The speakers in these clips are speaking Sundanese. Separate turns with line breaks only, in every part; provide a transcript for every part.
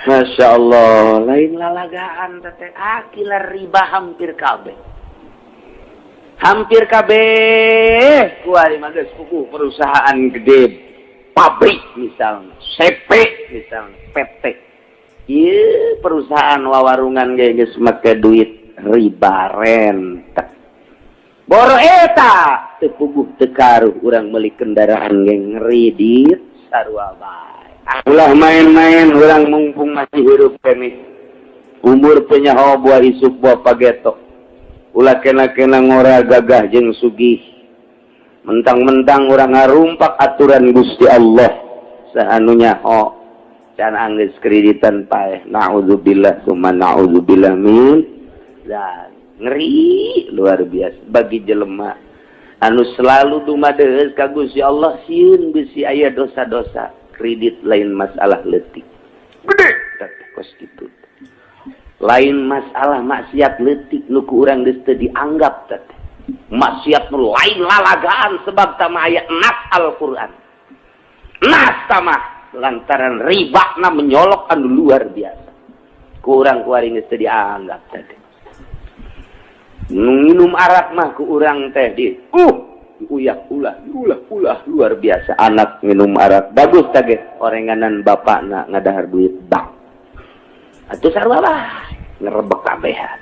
Masya Allah, lain lalagaan teh akila riba hampir kabeh. Hampir kabeh kuari mah geus puguh perusahaan gede, pabrik misalnya, CP misalnya, PT. Ieu perusahaan wawarungan ge geus make duit riba rentek. Boro eta teu puguh teu karuh urang meuli kendaraan ge ngredit sarua bae. Ulah main-main urang mumpung masih hirup keneh. Umur teu nyaho buah isuk buah pageto. Ulah kena-kena ngora gagah jeung sugih. Mentang-mentang urang ngarumpak aturan Gusti Allah. Saha nu nyaho can anggeus kreditan paeh. Na'udzubillah summa na'udzubillah min dan ngeri luar biasa bagi jelema anu selalu dumadeus ka Gusti Allah, sieun bisi aya dosa-dosa. Kredit lain masalah leutik, gede tapi kos kitu lain masalah maksiat leutik nu ku urang geus teu dianggap teh maksiat nu lain lalagaan, sebab tama aya nas Al-Qur'an, nas tamah lantaran riba na menyolok anu luar biasa, ku urang kuari geus teu dianggap teh. Minum arak mah ku urang teh di uyak ulah ulah ulah luar biasa. Anak minum arak bagus tage orenganan bapakna ngadahar duit bank atuh sarua lah ngerebek kabehan.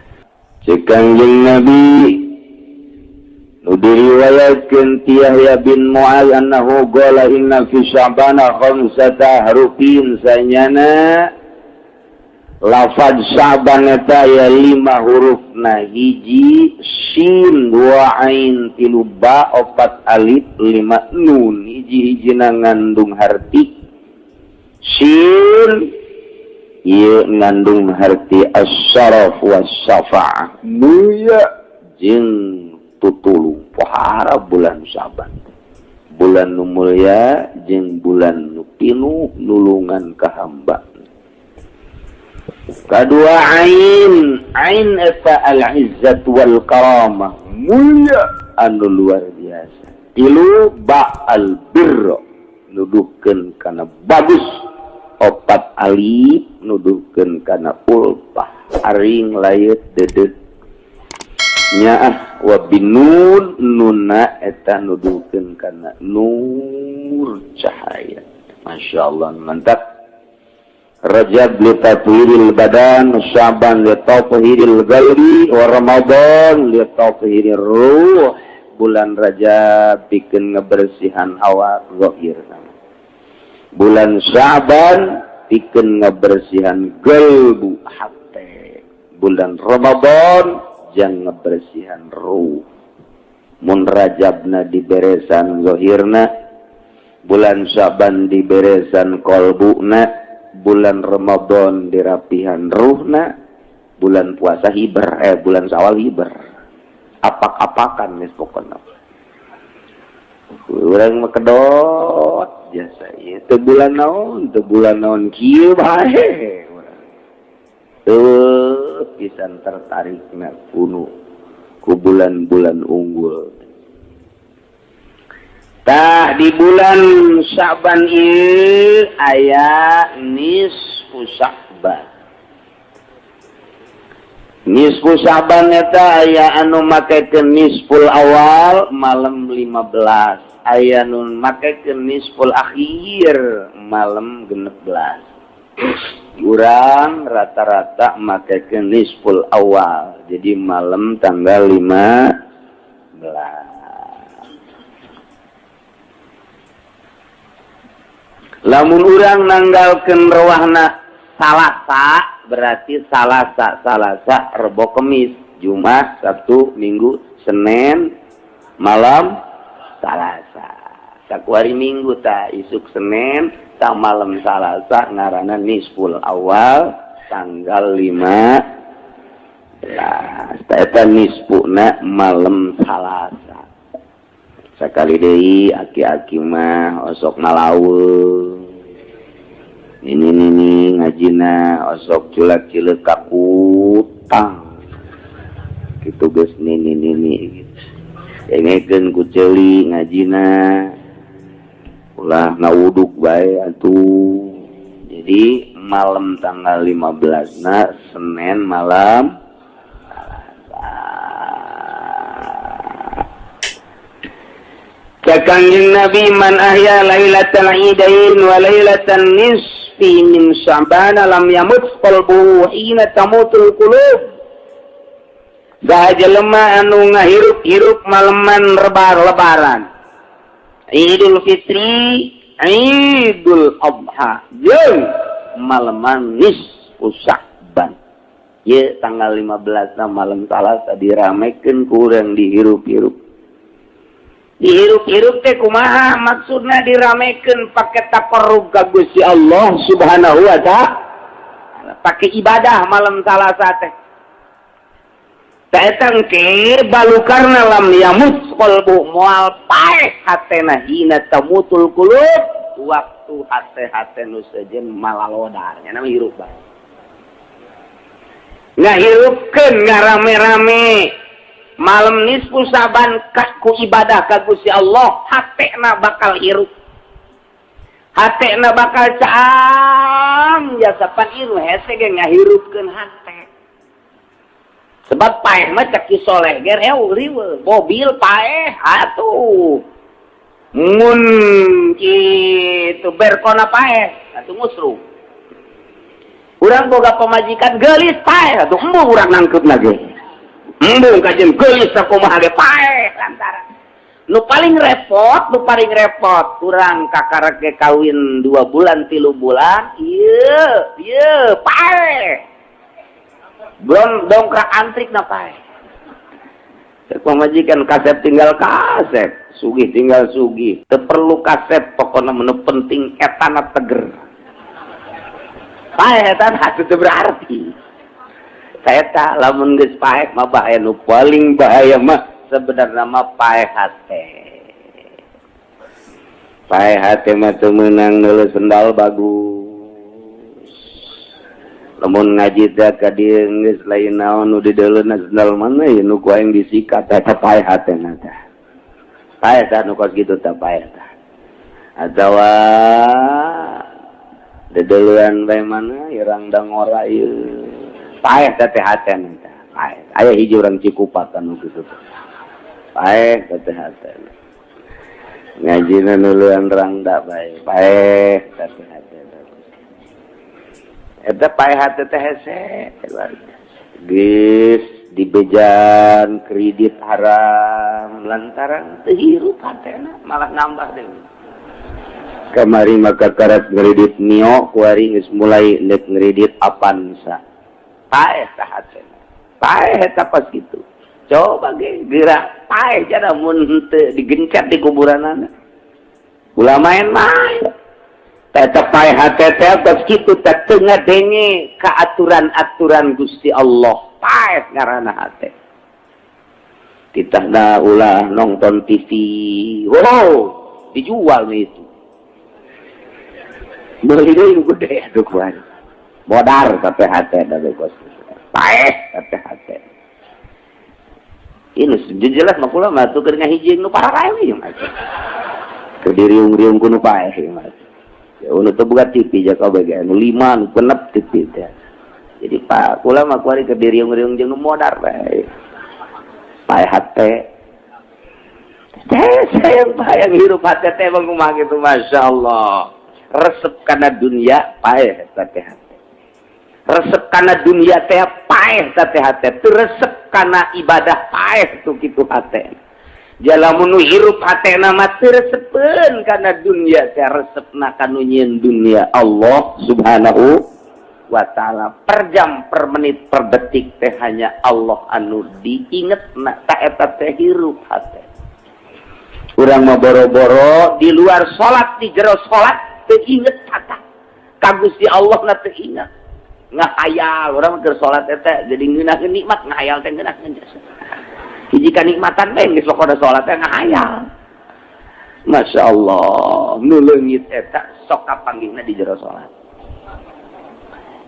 Cek Kangjeng Nabi nu diriwayatkeun ti Yahya bin Mu'adz annahu qala inna fi sya'bana khamsata harufin, sanyana lafaz Sya'ban eta aya lima hurufna: hiji sin, dua ain, tilu ba, opat alif, lima nun. Hiji-hijina ngandung harti. Sin ieu ngandung harti as-syaraf was-syafa'ah, mulia jeung tutulung. Pohara bulan Syaban, bulan nu mulia jeung bulan nu pinuh nulungan ka hamba. Kedua ain, ain eta al-izzat wal karamah, mulia anu luar biasa. Tilu ba, al birra, nuduhkeun kana bagus. Opat alif nuduhkeun kana ulfah, aring layut deudeuh nyaah. Wa binun, nuna eta nuduhkeun kana nur, cahaya. Masya Allah, mantap. Rajab li tathhiril badan, Syaban li tathhiril qalbi, wa Ramadan li tathhirir ruh. Bulan Rajab bikin ngebersihan awak zahir. Bulan Syaban bikin ngebersihan gelbu, hate. Bulan Ramadan jang ngebersihan ruh. Mun Rajabna diberesan zahirna, bulan Syaban diberesan kolbuna, bulan Ramadan dirapihan ruhna, bulan puasa hiber, bulan Sawal hiber. Apak-apakan geus pokona. Urang mah kedot jasa ieu teu bulan naon, teu bulan naon, kieu bae. Teu pisan tertarikna kuno ku bulan-bulan unggul. Tah, di bulan Syaban ieu aya nisfu Sya'ban. Nisfu Sya'ban eta aya anu makekeun nisful awal malam 15, aya nu makekeun nisful akhir malam 16. Urang rata-rata makekeun nisful awal, jadi malam tanggal 15. Lamun urang nanggalkeun rewahna Salasa, berarti Salasa, Salasa, Rebo, Kemis, Jumat, Sabtu, Minggu, Senin, malam Salasa. Sakuari Minggu ta isuk Senin ta malam Salasa ngaranna nisful awal tanggal 15. Eta nisfuna malam Salasa. Sekali deui, aki-aki mah osok malaweung ini nini ngajina, osok culak cileuk kakutang gitu geus nini nini gitu. Dengekeun ku ceuli ngajina, ulah ngawuduk bae atuh. Jadi Malam tanggal 15 nah, Senin malam Salasa. Cek Kangjeng Nabi, man ahya lailatal idain wa lailatan nisfi min Sya'ban lam yamut qalbuhu hina tamutul qulub. Saha jelema anu ngahirup-hirup maleman rebar lebaran Idul Fitri, Idul Adha jeung maleman nisfu Sya'ban, ye tanggal 15 na malam Salasa diramekeun ku urang, dihirup-hirup. Dihirup-hirup teh kumaha maksudna? Diramekeun pake taqarrub ka Gusti Allah Subhanahu wa Ta'ala, pake ibadah malam Salasa teh. Eta engke balukarna lam yamut qalbu, moal paeh hatena, hina tamutul qulub, waktu hate-hate nu sejen malalodar nya nama hirup bae, ngahirupkeun, ngarame-rame malam nisfu Saban ku ibadah ka Gusti Allah. Hatena bakal hirup, hatena bakal caang jasa pan ieu hese ge ngahirupkeun hate, sebab paeh mah cek Ki Soleh ge riweuh. Mobil paeh atuh, mun kitu berkona paeh atuh, musruh. Urang boga pamajikan geulis paeh atuh, embung urang nangkep lagi, embung kajen geulis sakumaha ge paeh, lantaran nu paling repot, nu paling repot urang kakarek ge kawin 2 bulan, 3 bulan, ieu ieu paeh, belum dongkrak antrik na paeh. Pamajikan kasep tinggal kasep, sugih tinggal sugih, teu perlu kasep, pokoknya menu penting etana teger, paeh eta teu berarti. Saya tak lamun geus paeh mah bahaya. Nu paling bahaya mah sebenarnya mah paeh hate. Paeh hate mah teu meunang neuleu sendal bagus. Lamun ngaji teh ka dieu geus lain naon nu dideuleuna, sendal mana ya nu ku aing disikat, eta paeh hatena teh. Paeh tah nu kos kitu teh, paeh tah. Atawa dedeuleuan bae mana irang dangora ieu, paeh teh teh hatena teh paeh. Aya hiji urang Cikupa nu kitu teh, paeh teh teh hatena. Ngajina nuluan rangda bae, paeh teh teh hatena. Eta paeh hate teh hese geus dibejan kredit haram lantaran teu hirup hatena, malah nambah deui. Kamari maka karat ngredit Mio, kuari geus mulai nek ngredit Avanza, paeh tah hatena, paeh eta pas kitu. Coba ge geura paeh jada mun henteu digencet di kuburanana, ulah main-main. Tetep paeh hate teh kos kitu teh, teu ngadenge ka aturan-aturan Gusti Allah, paeh ngaranna hate. Titahna ulah nonton TV, wow, dijual nih itu, beli deui nu gede atuh kuari modar tapi hate da kos paeh tapi hate. Ini jelas mah kula mah tuh keur ngahiji nu pararae ieu mah. Keur diriung-riung ku nu paeh ieu mah. Ya nu teu boga TV ja kabeh ge nu lima nu genep TV teh. Jadi pak kula mah kuari keur diriung-riung jeung nu modar bae. Paeh hate. Teh sayang bayang hirup hate teh bang kumaha kitu, Masya Allah. Resep kana dunia paeh eta teh hate. Resep kana dunia teh paeh teh hate. Teu resep kana ibadah paeh tuh kitu hate. Jalamun nu hirup hatena mah teu resepeun kana dunia teh, resepna kanu nyieun dunia, Allah Subhanahu wa Ta'ala. Per jam, per menit, per detik teh hanya Allah anu diinget na, ta eta teh hirup hate. Urang mah boro-boro di luar salat, di jero salat teu inget kata ka Gusti Allah na, teu inget, ngahayal. Urang mah keur salat eta jadi ngeunaheun nikmat, ngahayal teh ngeunaheun hiji kanikmatan bae, geus pokona salat teh ngahayal. Masya Allah, nu leungit eta sok kapanggihna di jero salat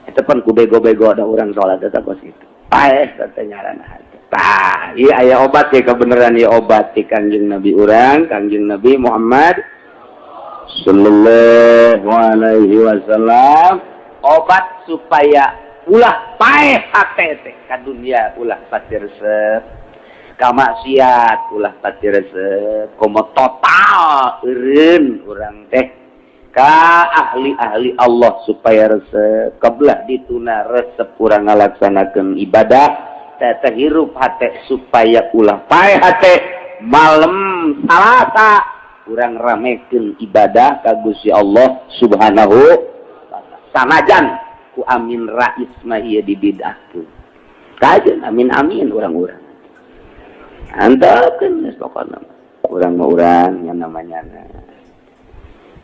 eta pan ku bego-bego ada urang salat eta kos kitu, paeh teh ngaranna hate. Tah, ieu aya obat ya, kebenaran ieu obat ti Kangjeng Nabi urang, Kangjeng Nabi Muhammad sallallahu alaihi wasallam. Obat supaya ulah paeh hate teh ka dunia, ulah pati resep ka maksiat, ulah pati resep, komo total eureun urang teh ka ahli-ahli Allah supaya resep kebelah dituna, resep urang ngalaksanakeun ibadah teh, hirup hate supaya ulah paeh hate. Malam Salasa urang ramekeun ibadah ka Gusti Allah Subhanahu, sanajan ku Amin Rais mah ieu dibid'ahkeun. Kajeun amin amin urang-urang antepkeun geus, pokona urang mah urang yang namanya.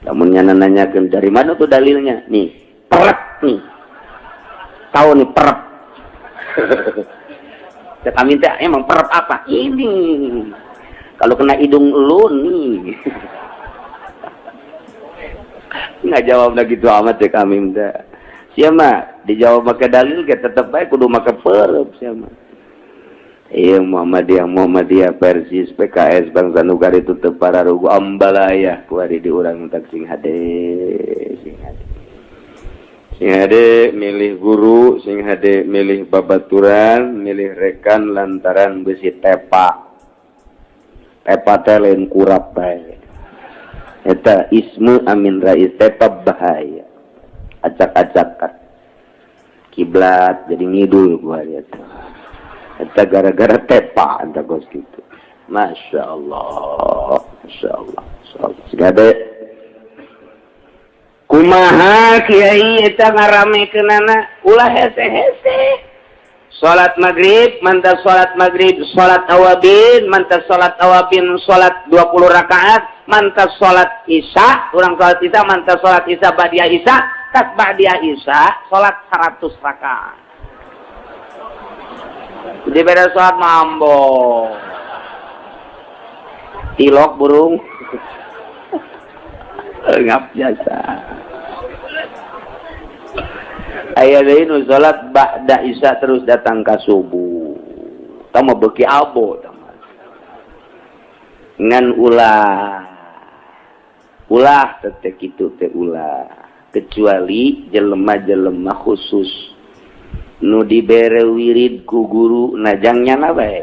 Lamun nya nanyakeun dari mana tuh dalilnya, nih perep nih, tahu nih perep. Cek Amin teh, emang perep apa ini kalau kena hidung lu nih? Nggak jawab lagi gitu amat. Cek Amin teh, siapa dijawab pakai dalil kita tetep baik kudu make perep. Siapa? Iya, Muhammadiyah, Muhammadiyah, Persis, PKS, Bangsa Nugari itu teu pararugu ambalaya kuari di urang tak. Sing hade, sing hade, sing hade milih guru, sing hade milih babaturan, milih rekan, lantaran besi tepa tepa teh lain kurap bae. Eta isme Amin Rais tepa bahaya, acak-acakan kiblat jadi ngidul gua eta. Eta gara-gara tepa eta kos gitu. Masya Allah, Masya Allah, Masya Allah. Segade kumaha kiai eta ngaramekeunana? Ulah hese-hese. Salat maghrib, mantap salat maghrib, salat awabin, mantap salat awabin, salat 20 rakaat, mantap salat isya, urang salat isya, mantap salat isya, ba'dia isya, tas ba'dia isya, salat 100 rakaat. Jadi beda salat mambo. Tilok burung. Ngap jasa. Aya deui nu salat ba'da isya terus datang ka subuh. Tah beuki abo tah. Ngan ulah. Ulah teh kitu teh ulah. Kecuali jelema-jelema khusus nu dibere wirid ku guru najangnya na bae.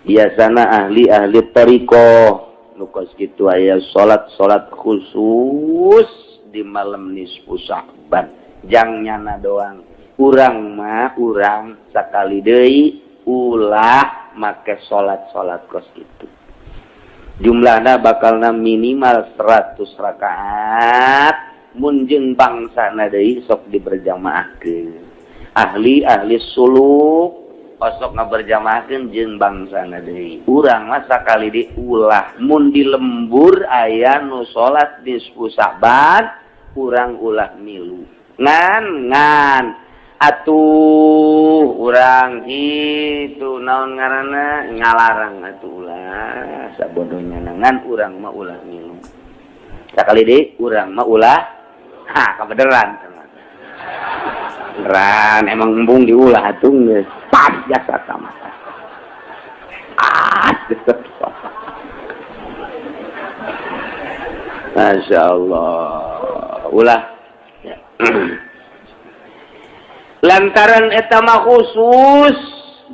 Biasana ahli-ahli thariqah nu kos kitu aya salat-salat khusus di malam nisfu Sya'ban. Jang nyana doang. Urang mah urang sakali deui ulah make salat-salat kos kitu. Jumlahna bakalna minimal 100 rakaat, mun jeung bangsana deui sok diberjamaahkeun. Ahli-ahli suluk osok ngaberjamaahkeun jeung bangsana deui. Urang mah sakali di ulah, mun di lembur aya nu salat nisfu Sya'ban, urang ulah milu. Ngan ngan atuh urang itu naon ngaranna ngalarang atuh ulah sabodohnya, ngan urang mah ulah milu. Sakali deui, urang mah ulah. Ha, kebenaran beneran emang embung diulah atuh geus pas jasa sama ah. Masya Allah, ulah ya. Lantaran eta mah khusus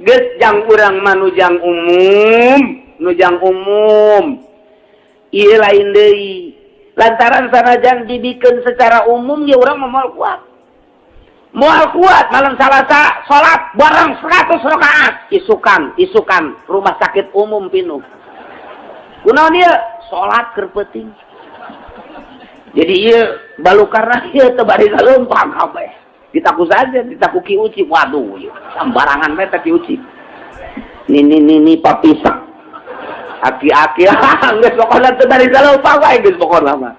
geus jang urang mah nujang umum, nujang umum ieu lain deui. Lantaran sanajan dibikin secara umum ya urang mah moal kuat, moal kuat. Malam Salasa salat bareng 100 rakaat, isukan isukan rumah sakit umum pinuh. Kunaon ieu? Salat keur peuting. Jadi ieu balukarna ieu teu bari leumpang kabeh, ditaku saja, ditaku Ki Uci. Waduh, ieu sembarangan bae teh Ki Uci. Nini nini papisak aki-aki geus pokona teu bari leumpang wae geus pokona mah.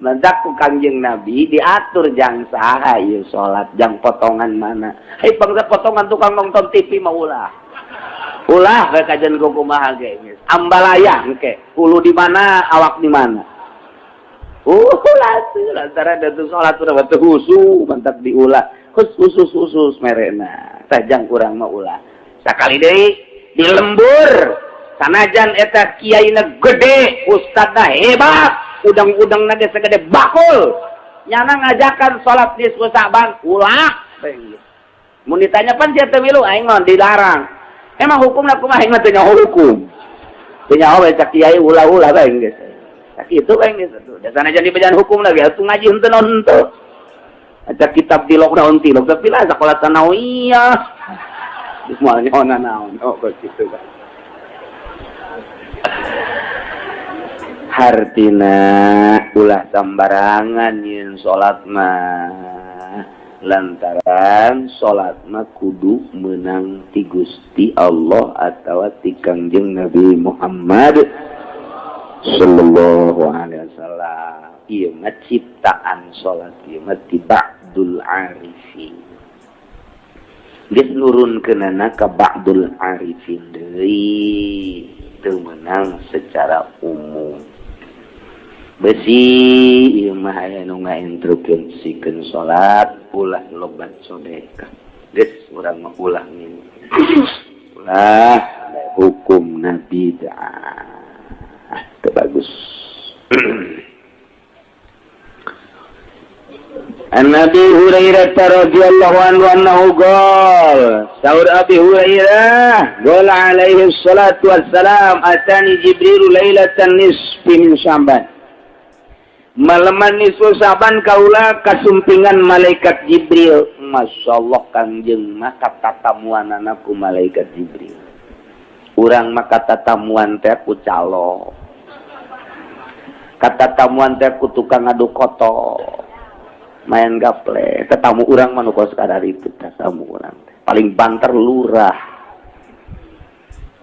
Mantak ku Kangjeng Nabi diatur jang saha ieu salat, jang potongan mana. Hei, bangsa potongan tukang nonton TV mah ulah. Ulah we kajian ku kumaha ge geus. Ambalaya engke, hulu di mana, awak di mana. Ulah tuh lantaran da salat udah batu khusu mantap diulah. Khusus khusus merena. Tajang kurang mah ulah. Sakali deui di lembur sanajan eta kiaina gede, ustadna hebat, udang-udang ge segede bakul. Nyana ngajakan salat nisfu Sa'ban ulah. Mun ditanya pan sia teu milu, aing mah dilarang. Emang hukumna kumaha, aing mah teu nyaho hukum. Teu nyaho we cak kiai ulah-ulah bae geus. Sakitu bae geus atuh. Dasarna jadi bejaan hukum lagi atuh ngaji henteu naon henteu. Aca kitab tilok naon tilok tapi lah sekolah tsanawiyah. Geus moal nyaho naon oh kos kitu kan. Hartina ulah sambarangan nyeun salat mah, lantaran salat mah kudu menang ti Gusti Allah atawa ti Kangjeng Nabi Muhammad sallallahu alaihi wasallam. Ieu mah ciptaan salat ieu mah ti ba'dul arifin. Geus nurunkeunana ka ba'dul arifin deui, teu meunang secara umum. Besi ieu mah aya nu ngainstruksikeun salat ulah loba sedekah. Geus urang mah ulah ngini. Ulah hukumna bid'ah. Teu bagus. An Abi Hurairah radhiyallahu anhu annahu qala, saur Abi Hurairah qala alaihi salatu wassalam, atani Jibril lailatan nisfi min Sya'ban. Malaman nisfu Sya'ban kaula kasumpingan malaikat Jibril. Masyaallah Kangjeng mah katatamuanana ku malaikat Jibril. Urang mah katatamuan teh ku calo. Katatamuan teh ku tukang adu koto. Main gaple, tetamu urang mah nu kos kadar itu tetamu urang paling banter lurah,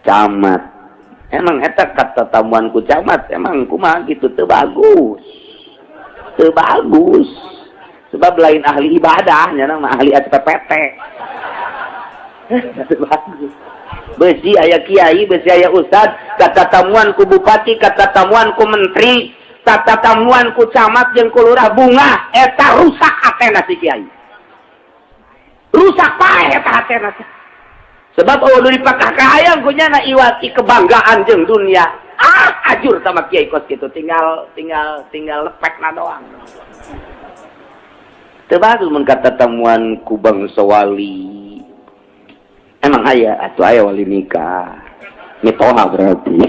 camat. Emang eta katatamuan ku camat, emang kumaha gitu teu bagus. Teu bagus. Sebab lain ahli ibadah, nya mah ahli SPPT. Teu bagus. Besi aya kiai, besi aya ustad, katatamuan ku bupati, katatamuan ku menteri, tatamuan ku camat jeung ku lurah bunga, eta rusak hatena si kiai. Rusak paeh eta hatena. Sebab eueuh nu dipakah kahayang ku nyana iwati kebanggaan jeung dunia. Ah, ajur sama kiai kos kitu, tinggal tinggal tinggal lepekna doang. Teu bagus mun katatamuan ku bangsa wali. Emang aya atuh aya wali nikah. Mitoha berarti.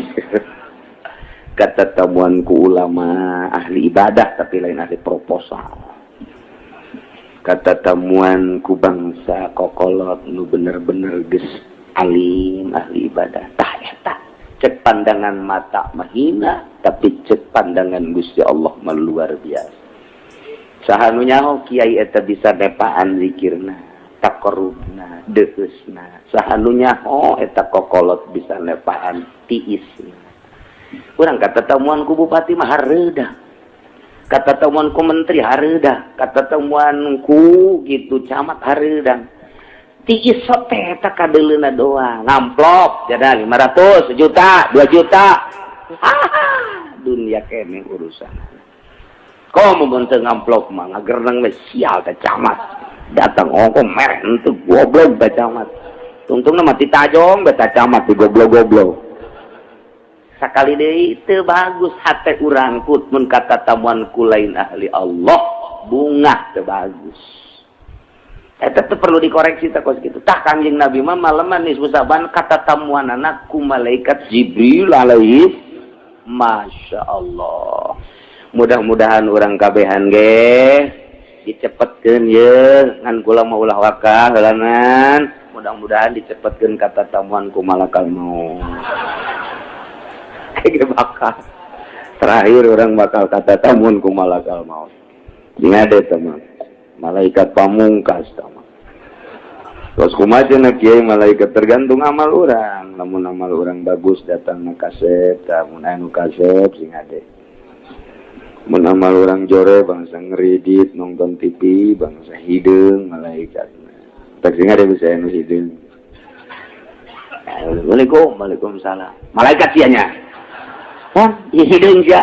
Katatamuan ku ulama ahli ibadah tapi lain ahli proposal. Katatamuan ku bangsa kokolot nu bener-bener geus alim ahli ibadah. Tah eta cek pandangan mata mahina tapi cek pandangan Gusti Allah mah luar biasa. Saha nu nyaho kiai eta bisa nepaan zikirna, taqarrubna, deuheusna. Saha nu nyaho eta kokolot bisa nepaan tiisna. Urang katatamuan ku bupati mah hareudah. Katatamuan ku menteri hareudah, katatamuan ku gitu camat hareudah. Tiis teh eta kadeuleuna doang, ngamplop jada 500, sejuta, 2 juta. Ah, dunia kene urusan. Komo mun teu ngamplop mah ngagerneng we sial teh camat. Datang ongko merek henteu goblok teh camat. Tungtungna mah tajong beta camat di goblok-goblok. Sakali deui teu bagus hate urang kut mun katatamuan ku lain ahli Allah, bungah teu bagus. Eta teh perlu dikoreksi teh kos kitu. Tah Kangjeng Nabi mah maleman nisfu Sa'ban katatamuanana ku malaikat Jibril alaihi. Masya Allah. Mudah-mudahan urang kabehan ge dicepetkeun ye ngan kula mah ulah wakah heulanan. Mudah-mudahan dicepetkeun katatamuan ku malakal maut. Kayak bakal terakhir orang bakal katatamuan ku malakal maut. Sing ada teman malaikat pamungkas teman. Terus kumaha cenah kiai malaikat tergantung amal orang. Lamun amal orang bagus datang na kasep, lamun anu kasep sing ade. Mun amal orang jore bangsa ngeridit nonton TV bangsa hideung malaikat. Tak sing ade bisa anu hideung. Assalamualaikum, waalaikumsalam. Malaikat sianya. Hah? Hideung sia.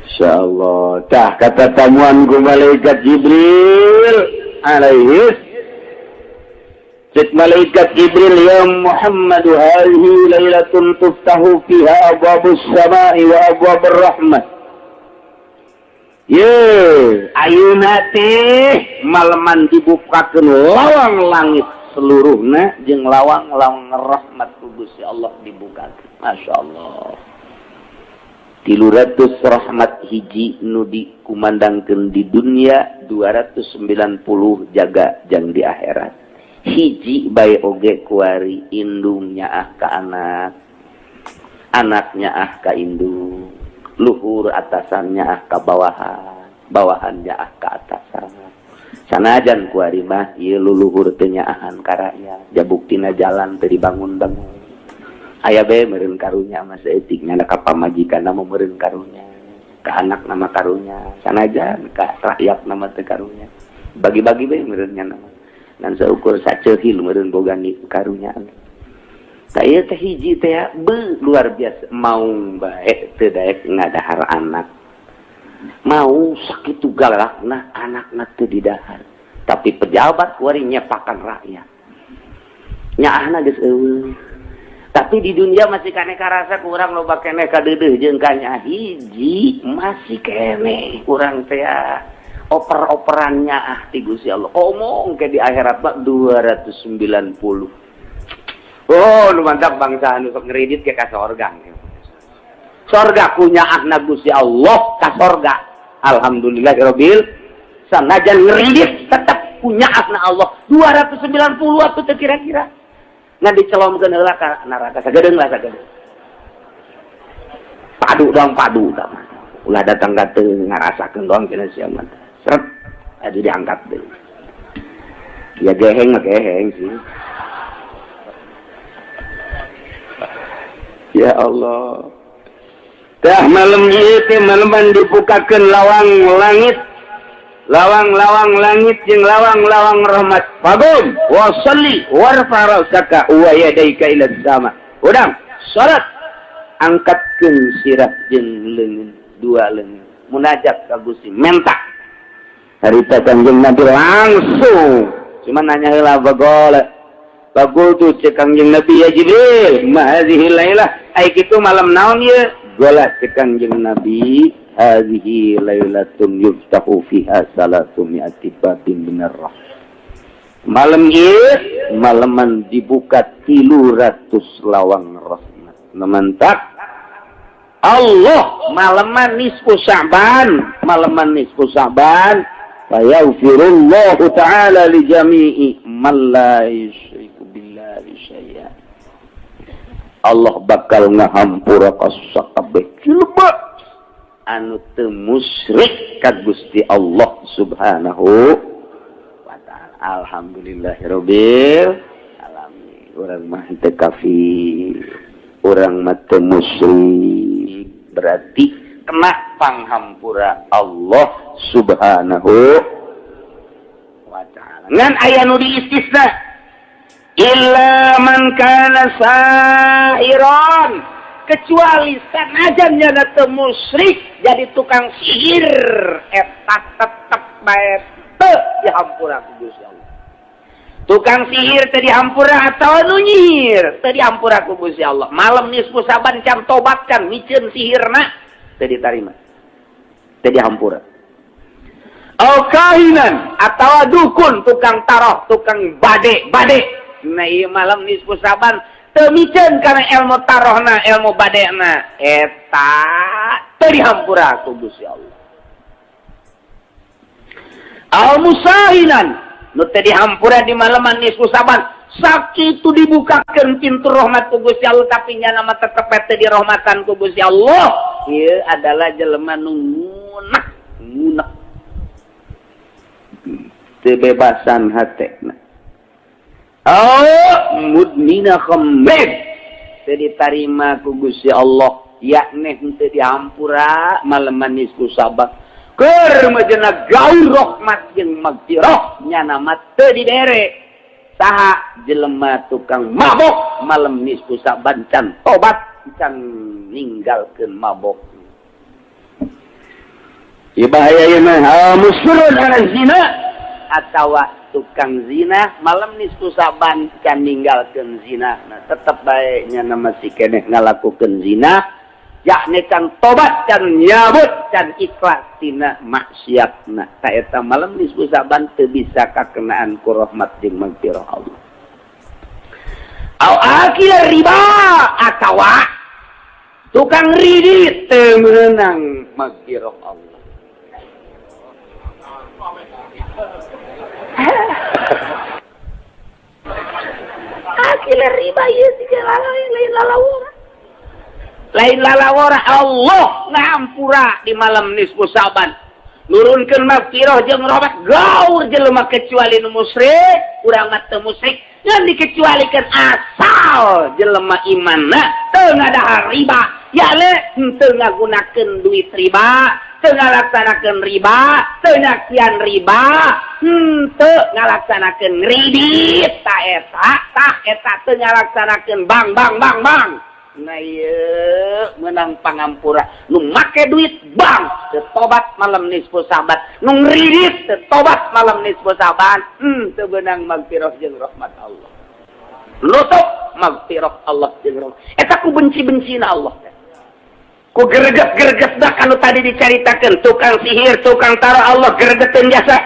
Insyaallah. Tah kata tamuan ku malaikat Jibril alaihi. Cek malaikat Jibril, ya Muhammad, hadhihi lailatun tuftahu fiha abwabus sama'i wa abwabur rahmah. Ye, ayeuna teh maleman dibukakeun lawang langit seluruhna jeung lawang-lawang rahmat ku Gusti Allah dibukakeun. Masya Allah. 300 rahmat hiji nu dikumandangkeun di dunia, 290 jaga jang di akhirat. Hiji bae oge kuari, indung nyaah ka anak, anaknya ah ka indung, luhur atasannya ah ka bawahan, bawahannya ah ka atasan. Sanajan kuari mah ieu luluhur teu nyaahan ka rakyat, jabuktina jalan teu dibangun-bangun. Aya bae meureun karunya mah saeutik nya, ka pamajikan mah meureun karunya, ka anak nama karunya, sanajan ka rakyat nama teu karunya. Bagi-bagi bae meureun nya nama. Ngan saukur saceuhil meureun boga karunya. Tah, ieu teh hiji teh be luar biasa, mau bae teu daek ngadahar anak. Mau sakitu galakna anakna teu didahar. Tapi pejabat kuari nyepakan rakyat. Nyaahna geus eueuh. Tapi di dunia masih keneh karasa kurang loba keneh kadeudeuh jeung kanya hiji masih keneh kurang teh oper-operannya ah ti Gusti Allah. Omong ke di akhirat mah 290. Oh, nu mantap bangsa anu sok ngeridit ke ka sorga. Sorga kunyaahna Gusti Allah ka sorga. Alhamdulillahirabbil, sanajan ngeridit tetap kunyaahna Allah 290 atuh teh kira-kira. Ngan dicelomkeun heula ka neraka sagedeung lah, sagedeung. Padu doang, padu tah mah. Ulah datang ka teu ngarasakeun doang cenah sia mah. Seret aduh diangkat deui. Ya geheng mah geheng sih. Ya Allah. Tah malam ieu teh maleman dibukakeun lawang langit. Lawang-lawang langit jeung lawang-lawang rahmat. Fagum wa shalli warfa ra'saka wa yadayka ila sama. Udang, salat. Angkatkeun sirah jeung leungeun, dua leungeun. Munajat ka Gusti, menta. Harita Kanjeng Nabi langsung. Cuma nanya heula bagol. Bagol tuh cek Kanjeng Nabi, ya Jibril, ma hadhihi lailah? Ai kitu malam naon ieu? Gola cek Kanjeng Nabi, hadhihi lailatun yuftahu fiha salatu mi'ati babin minar rahmah. Malam ieu malaman dibuka 300 lawang rahmat. Mantap. Allah malaman nisfu Sya'ban, malaman nisfu Sya'ban fayaghfirullahu ta'ala li jami'i man la yusyriku billahi syai'a. Allah bakal ngahampura ka sakabeh jelema anu teu musyrik ka Gusti Allah Subhanahu wa ta'ala. Alhamdulillahirabbil alamin. Urang mah teu kafir, urang mah teu musyrik, berarti kena panghampura Allah Subhanahu wa ta'ala. Ngan aya nu diistisna, illa man kana sahiran, kecuali sanajan nyana teu musyrik jadi tukang sihir, eta tetep bae teu dihampura ku Gusti Allah. Tukang sihir teu dihampura atawa nu nyihir teu dihampura ku Gusti Allah. Malam nisfu Saban can tobat, can miceun sihirna, teu ditarima, teu dihampura. Au kahinan atawa dukun, tukang taroh, tukang bade bade. Nah, ieu malam nisfu Saban teu miceun kana ilmu tarohna, ilmu badena, eta teu dihampura ku Gusti Allah. Al musahinan nu teu dihampura di malaman nisfu Saban, sakitu dibukakeun pintu rahmat ku Gusti Allah tapi nyana mah tetep teu dirahmatan ku Gusti Allah. Ieu adalah jelema nu ngunek ngunek, teu bebasan hatena. Oh, mudmina khamrin teu ditarima ku Gusti Allah, yakni henteu dihampura malaman nisfu Saban. Keur majena gaul rahmat jeung magfirah nyana mah teu dibere. Saha? Jelema tukang mabok malam nisfu Saban can tobat, can ninggalkeun mabok. Ieu bahaya ieu mah. Musirrun ala zina. atawa tukang zina malam nisfu Saban can ninggalkeun zina. Nah, tetep bae nya masih keneh ngalakukeun zina, yakni can tobat, can nyabut, can ikhlas tina maksiatna. Ta eta malam nisfu Saban teu bisa kakenaan ku rahmat jeung magfirah Allah. Au akil riba atawa tukang ridit teu meunang magfirah Allah. Akil riba ieu siga lain lalawora. Lain lalawora Allah ngampura di malam nisfu Saban. Nurunkeun magfirah jeung rahmat gaur jelema kecuali nu musyrik, urang mah teu musyrik. Yang dikecualikan asal jelema imanna teu ngadahar riba, yale teu ngagunakeun duit riba, teu ngalaksanakeun riba, teu nyakian riba, teu ngalaksanakeun kredit, ta eta, tah eta teu ngalaksanakeun bank bank bank bank. Nah ieu meunang pangampura nu make duit bank teu tobat malam nisfu Saban, nu ngridit teu tobat malam nisfu Saban, teu beunang magfirah jeung rahmat Allah. Nutup magfirah Allah jeung rahmat. Eta ku benci-bencina Allah. Ku greget-greget dah kanu tadi dicaritakeun tukang sihir, tukang taro Allah gregeteun jasa.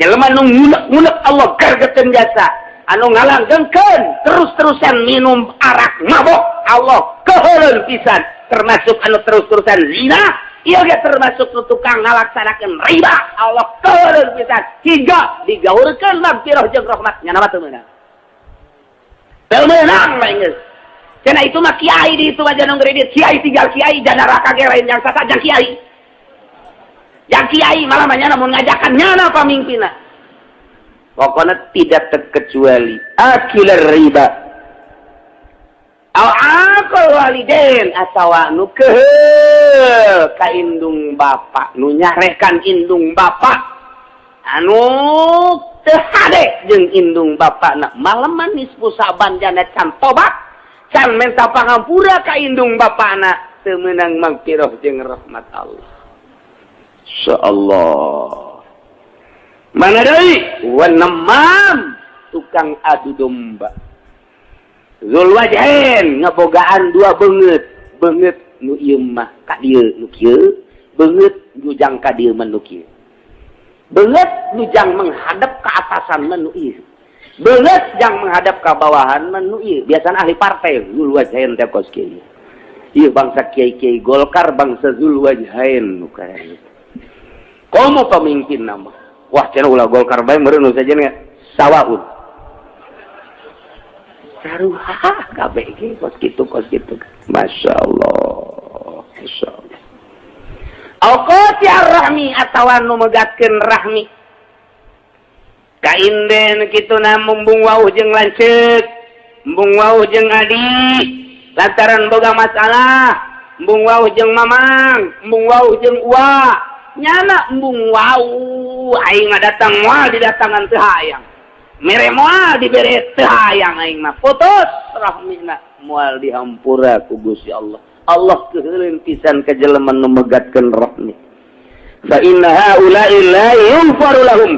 Jelema nu ngunek-ngunek Allah gregeteun jasa. Anu ngalanggengkeun terus-terusan minum arak mabok Allah keuheuleun pisan, termasuk anu terus-terusan zina ieu ge termasuk nu tukang ngalaksanakeun riba Allah keuheuleun pisan hingga digaurkeun magfirah jeung rahmat nya nama teu meunang. Teu meunang mah geus. Cenah itu mah kiai di itu aja nu ngredit kiai tinggal kiai janaraka ge lain yang sasa jang kiai. Jang kiai malah mah nyana mun ngajakan nyana pamimpinna. Pokoknya tidak terkecuali akil riba au akal waliden atawa nu keuheul ka indung bapa, nu nyarekan indung bapa, anu teu hade jeung indung bapana malaman nisfu Saban jana can tobat, can menta pangampura ka indung bapana teu meunang magfirah jeung rahmat Allah. Insyaallah. Mana deui? Wanemam tukang adu domba. Zul wajhain ngabogaan dua beungeut, beungeut nu ieu mah ka dieu nu kieu, beungeut nu jang ka dieu mah nu kieu. Beungeut nu jang menghadap ke atasan mah nu ieu. Beungeut jang menghadap ka bawahan mah nu ieu. Biasana ahli partai zul wajhain teh kos kieu. Ieu bangsa kiai-kiai Golkar bangsa zul wajhain nu kaya kitu. Komo pemimpin nama. Wah cenah ulah Golkar bae meureun nu sajen sawaun. Saruha kabeh ge kos kitu kos kitu. Masyaallah. Masyaallah. Au qati rahmi atawa nu megatkeun rahmi. Kainden kitu na mumbung wauh jeung lanceuk, embung wauh jeung adi, lantaran boga masalah, embung wauh jeung mamang, embung wauh jeung uwa. Nyana embung wau aing mah datang moal didatangan teu hayang. Mere moal dibere teu hayang aing mah putus rahmina moal dihampura ku Gusti Allah. Allah keuheuleun pisan ka jelema nu megatkeun rahmi. Fa inna haula'i la yughfaru lahum.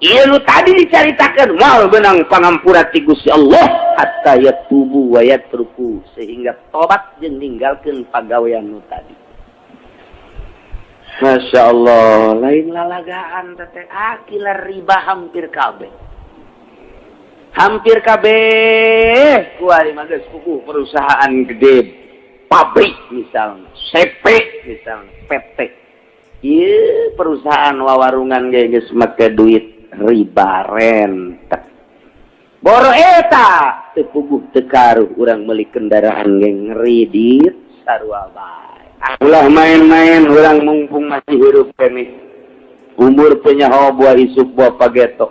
Ieu nu tadi dicaritakeun moal beunang pangampura ti Gusti Allah hatta yatubu wa yatruku, sehingga tobat jeung ninggalkeun pagawean nu tadi. Masya Allah, lain lalagaan teteh akila riba hampir kabeh. Hampir kabeh kuari mah geus puguh perusahaan gede, pabrik misalnya, CP misalnya, PT. Ieu perusahaan wawarungan ge geus make duit riba rentek. Boro eta teu puguh teu karuh urang meuli kendaraan ge ngredit sarua bae. Ulah main-main urang mumpung masih hirup keneh. Umur penyaho buah isuk buah pageto.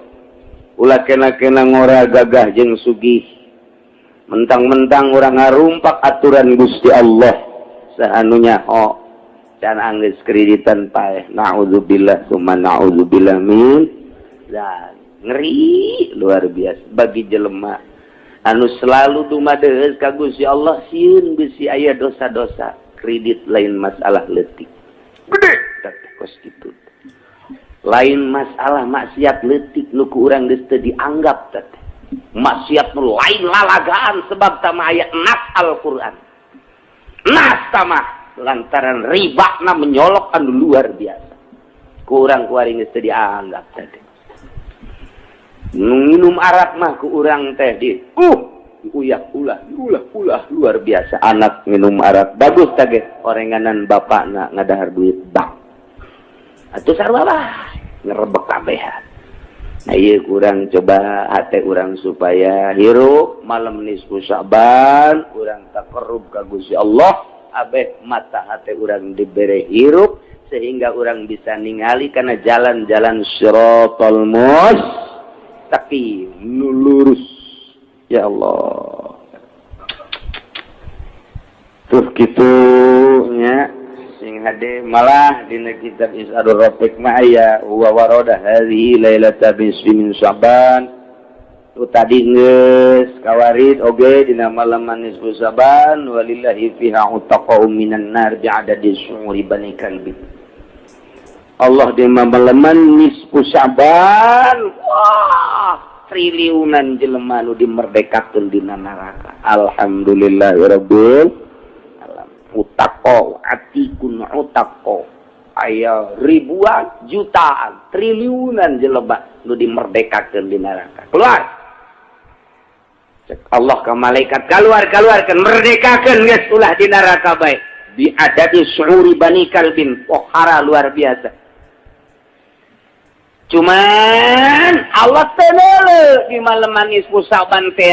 Ulah kena-kena ngora gagah jeung sugih. Mentang-mentang urang ngarumpak aturan Gusti Allah. Saha nu nyaho can anggeus kreditan paeh. Na'udzubillah summa na'udzubillah min dzalik. Ngeri luar biasa bagi jelema anu selalu dumadeus ka Gusti Allah sieun bisi aya dosa-dosa. Kredit lain masalah leutik. Gede tapi kos kitu. Lain masalah maksiat leutik nu ku urang geus teu dianggap teh. Maksiat nu lain lalagaan sebab tama aya nas Al-Qur'an. Nas tama lantaran ribana menyolok anu luar biasa. Ku urang kuari geus teu dianggap teh. Nu nginum arak mah ku urang teh di uyak ulah ulah ulah luar biasa. Anak minum arak bagus tage orenganan bapakna ngadahar duit bank. Atuh sarua lah ngerebek kabehan. Nah ieu kurang coba hate urang supaya hirup malam nisfu Sya'ban urang taqarrub ka Gusti Allah abeh mata hate urang dibere hirup sehingga urang bisa ningali kana jalan-jalan siratal mustaqim nu lurus. Ya Allah. Tuh kitu nya sing hade malah dina kitab Is'adur Rafiq mah aya wa warada hadhihi lailata nisfi min Sya'ban. Tu tadi geus kawarid oge dina malam nisfu Sya'ban walillahi fiha utaqa'u minan nar bi'adadi syu'uri bani kalbi. Allah di malam nisfu Sya'ban wah triliunan jelema nu dimerdekakeun dina neraka. Alhamdulillahirabbil utaqo atikun utaqo aya ribuan jutaan triliunan jelema nu dimerdekakeun di neraka. Keluar cek Allah ka malaikat keluar keluarkeun merdekakeun geus ulah di neraka bae bi adadi syu'uri bani kalbin pohara luar biasa. Cuman Allah teh di malam nisfu Sya'ban teh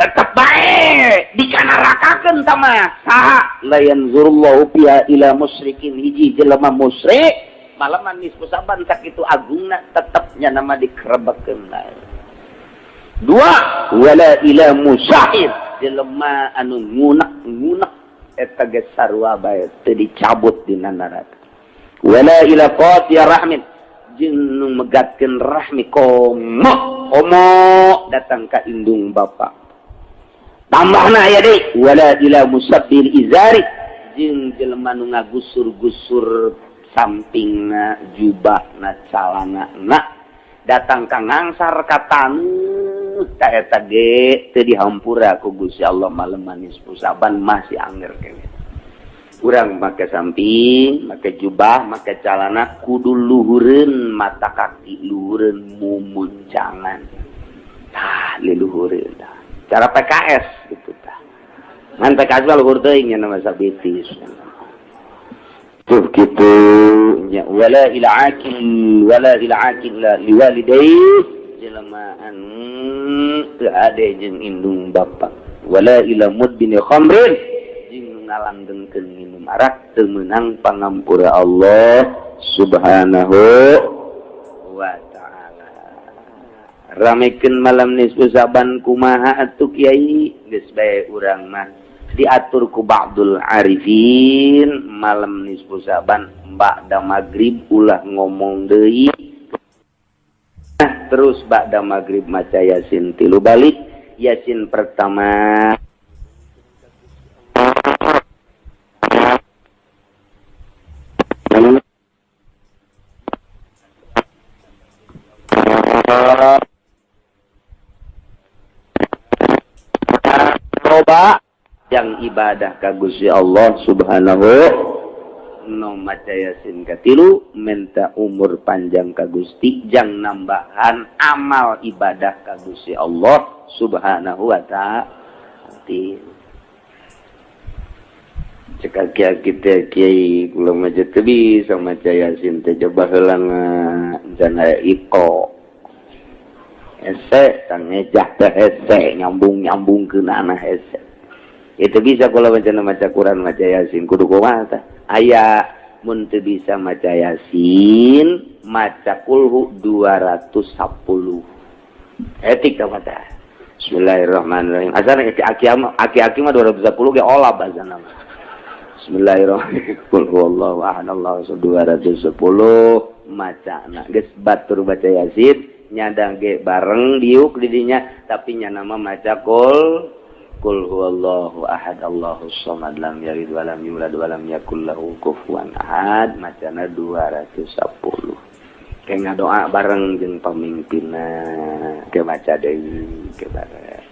tetep bae dikanarakakeun tama saha la yanzurullahu fiha ila musyrikin hiji jelema musyrik malam nisfu Sya'ban sakitu agungna tetepnya nama dikerebekeun bae. Dua wala ila musyahid jelema anu ngunek-ngunek eta geus sarua bae teu dicabut dina neraka. Wala ila qati'ir rahmin jeung nu megatkeun rahmi komo komo datang ka indung bapa. Tambahna aya deui wala ila musabbil izari jeung jelema nu ngagusur-gusur sampingna jubahna calanana datang ka ngangsar ka taneuh ta eta ge teu dihampura ku Gusti Allah malam nisfu Sya'ban masih anger keneh. Urang make samping, make jubah, make calana kudu luhureun mata kaki, luhureun mumuncangan. Tah liluhureun tah. Cara PKS gitu tah. Ngan PKS mah luhur teuing nya nama sabitis. Tuh kitu nya wala ila akil wala ila akil liwalidayhi jelema anu teu ade jeung indung bapa. Wala ila mudbini khamrin jeung ngalanggengkeun minum arak teu meunang pangampura Allah Subhanahu wa ta'ala. Ramekeun malam nisfu Sya'ban kumaha atuh kiai geus bae urang mah diatur ku ba'dul arifin malam nisfu Sya'ban ba'da magrib ulah ngomong deui. Nah, terus ba'da magrib maca Yasin tilu balik. Yasin pertama coba yang ibadah ka Gusti Allah Subhanahu no maca Yasin katilu minta umur panjang ka Gusti jang nambahan amal ibadah ka Gusti Allah Subhanahu wa ta'ala. Cek aki-aki teh kiai kula mah teu bisa maca Yasin teh coba heula can aya iko hese tang ngejah teh hese nyambung-nyambungkeun anah hese. Itu bisa kalau macam maca Quran maca Yasin kudu kumaha tah aya mun teu bisa maca Yasin maca kulhu 210 etik tah mata. Bismillahirrahmanirrahim. Asal aki-aki mah 210 ge olab asana mah. Bismillahirrahmanirrahim. Qul huwallahu ahad Allahu samad 210 macana geus batur baca Yasin nyadang ge bareng diuk di dinya tapi nya nama maca qul Qul huwallahu ahad Allahus samad lam yalid walam yulad walam yakul lahu kufuwan ahad macana 210. Kayak ngadoa bareng jeung pamimpinna ke baca deui ke bareng.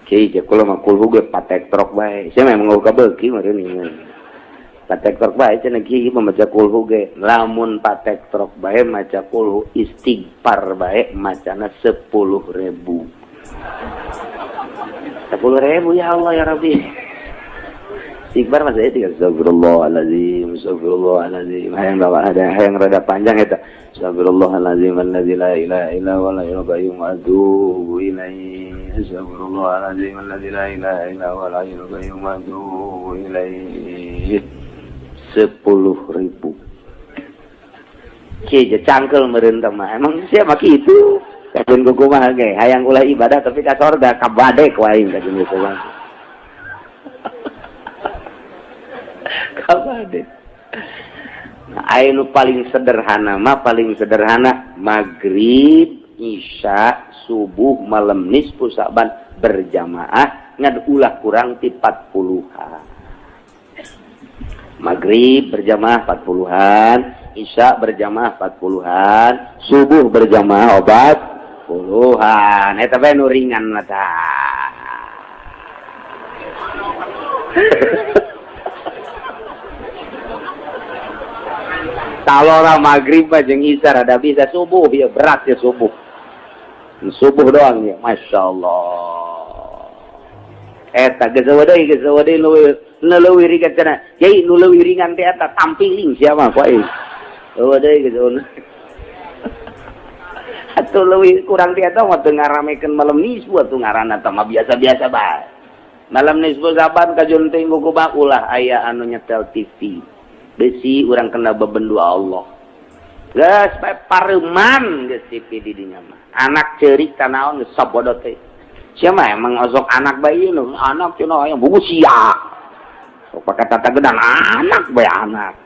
Kiai je kula mah kulhu ge patek trok bae. Sia memang eueuh kabeuki meureun ieu. Patek trok bae cenah kiai mah maca kulhu ge. Lamun patek trok bae maca kulhu istighfar bae macana 10.000. 10.000 ya Allah ya Rabbi. Istighfar mah saya tiga astagfirullahalazim, astagfirullahalazim. Hayang bawa ada hayang rada panjang eta. Astagfirullahalazim allazi la ilaha illa huwal hayyul qayyum wa atubu ilaihi. Astagfirullahalazim allazi la ilaha illa huwal hayyul qayyum wa atubu ilaihi. 10.000. Kieu cangkel meureun teh mah. Emang sia mah kitu. Kajeun kumaha ge hayang ulah ibadah tapi ka sorga kabadek wae kajeun kumaha. Kabadek. Nah, anu paling sederhana mah paling sederhana maghrib, isya, subuh, malam nisfu Sa'ban berjamaah ngan ulah kurang ti 40-an. Maghrib berjamaah 40-an, isya berjamaah 40-an, subuh berjamaah 40-an. Eta bae nu ringan mah tah. Talora maghrib mah jeung isya rada bisa, subuh ya berat ya subuh. Subuh doang ya, Masya Allah. Eta geus deui nu leuwih ringan cenah. Yai nu leuwih ringan teh eta tampiling sia mah ku aing. Eueuh deui geus. Atuh leuwih kurang teh eta mah teu ngaramekeun malam nisfu atuh ngaranna teh mah biasa-biasa bae. Malam nisfu Sa'ban kajun teh kumaha ulah aya anu nyetel TV. Besi urang kena bebendu Allah. Geus bae pareman geus TV di dinya mah. Anak ceurik tanaon geus sabodo teh. Sia mah emang osok anak bae ieu nu anak cenah aya buku sia. Sok pake tata gedang anak bae anak.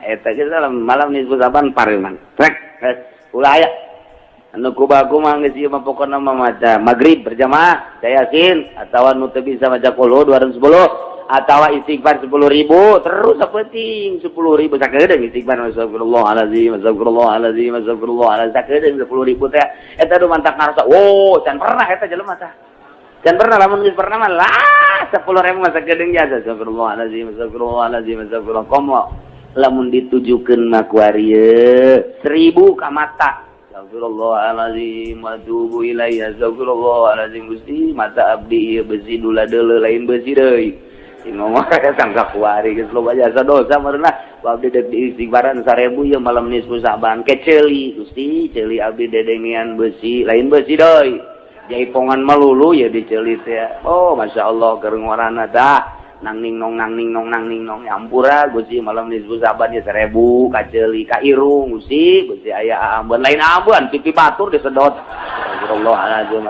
Eta geus malam nisfu Sa'ban pareman. Trek geus ulah aya. Anu kumaha geus ieu mah pokona mah maca maghrib berjamaah yasin atawa nu teu bisa maca qul 210 atawa istighfar 10.000 terus sapenting 10.000 sakedeung istighfar astagfirullahalazim astagfirullahalazim astagfirullahalazim sakedeung 10.000 teh eta nu mantak ngarasa wow can pernah eta jelema tah can pernah lamun geus pernah mah lah 10.000 mah sakedeung jasa astagfirullahalazim astagfirullahalazim astagfirullah komo lamun ditujukeun mah ku arieu 1.000 ka mata astagfirullahalazim wa atubu ilaihi astagfirullahalazim Gusti mata abdi ieu besi dula deuleu lain besi deui ngomong sangka kuari geus loba jasa dosa meureunah abdi deuk diistighfaran 1000 ieu malam nisfu Sa'ban ke ceuli Gusti ceuli abdi dedengean besi lain besi deui jaipongan melulu ya diceuli teh oh masyaallah keur ngorana tah nang ning nong nang ning nong nang ning nong ampura Gusti malam nisfu Sa'ban ieu 1000 ka ceuli ka irung Gusti Gusti aya aambeun lain aambeun pipi batur disedot astagfirullahalazim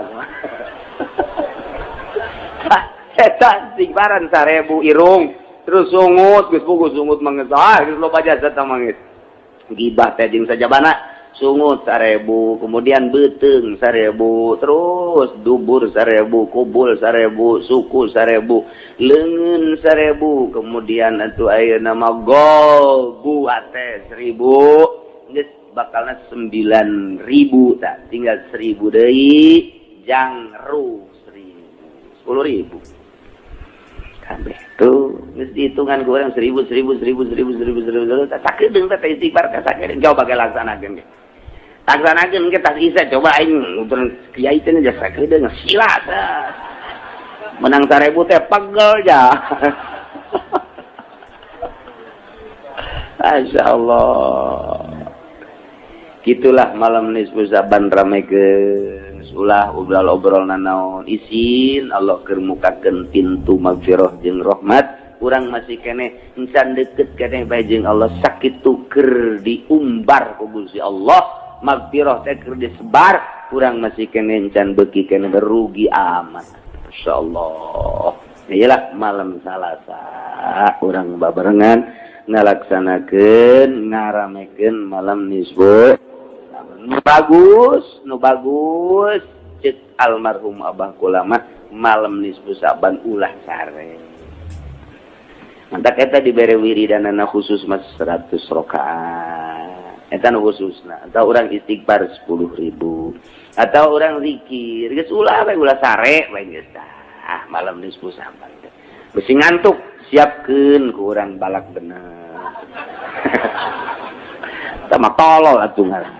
eta istighfaran 1000 irung terus sungut geus puguh sungut mangeus ah geus loba jasa tah mangeus gibah teh jeung sajabana sungut 1000 kemudian beuteung 1000 terus dubur 1000 kubul 1000 suku 1000 leungeun 1000 kemudian atuh ayeuna mah golbu ate 1000 geus bakalna 9000 tah tinggal 1000 deui jangru 10.000 kabeh tuh geus dihitungan ku urang 1000 1000 1000 1000 1000 1000 sakedeung teh istighfar teh sakedeung coba ge laksanakeun ge laksanakeun ge tas isa coba aing nuturun kiai teh jasa sakedeung sila menang 1000 teh pegel ja. Masyaallah gitulah malam nisfu Sa'ban ramekeun ulah obrol-obrol nanaon isin Allah keur mukakeun pintu magfirah jeung rahmat urang masih keneh encan deket keneh bae jeung Allah sakitu keur diumbar ku Gusti Allah magfirah teh keur disebar urang masih keneh encan beuki keneh rugi amat masyaallah iyalah malam Salasa urang babarengan ngalaksanakeun ngaramekeun malam nisfu nu bagus nu bagus cek almarhum Abah Kulama malam nisfu Sa'ban ulah sare mantak eta dibere wiridanana khusus mas 100 rakaat Eta nu khususna. Atau orang istighfar 10.000 atau orang zikir, geus ulah we, ulah sare we, geus tah malam nisfu Sa'ban teh. Besi ngantuk, siapkeun ku urang balak bener. Sama tolol atuh ngaran.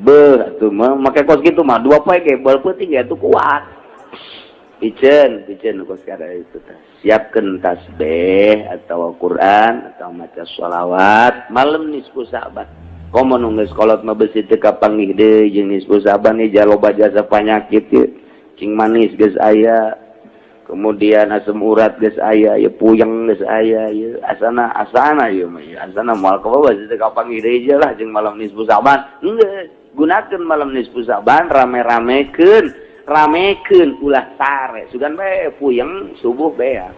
Beuh atuh mah make kos kitu mah 2 poe ge beul peuting ge atuh kuat. Piceun, piceun kos kada itu teh. Siapkeun tasbih atau Quran atau maca sholawat malam nisfu Sa'ban. Komo nu geus kolot mah besi teu kapanggih deui jeung nisfu Sa'ban ieu, loba jasa panyakit ieu. Cing manis geus aya. Kemudian asam urat geus aya, ya puyeng geus aya, ya asana asana ieu mah ieu. Asana moal kabawa teu kapanggih deui lah jeung malam nisfu Sa'ban. Geus, gunakeun malam nisfu Sa'ban, rame-ramekeun, ramekeun, ulah sare. Sugan bae puyeng subuh beak.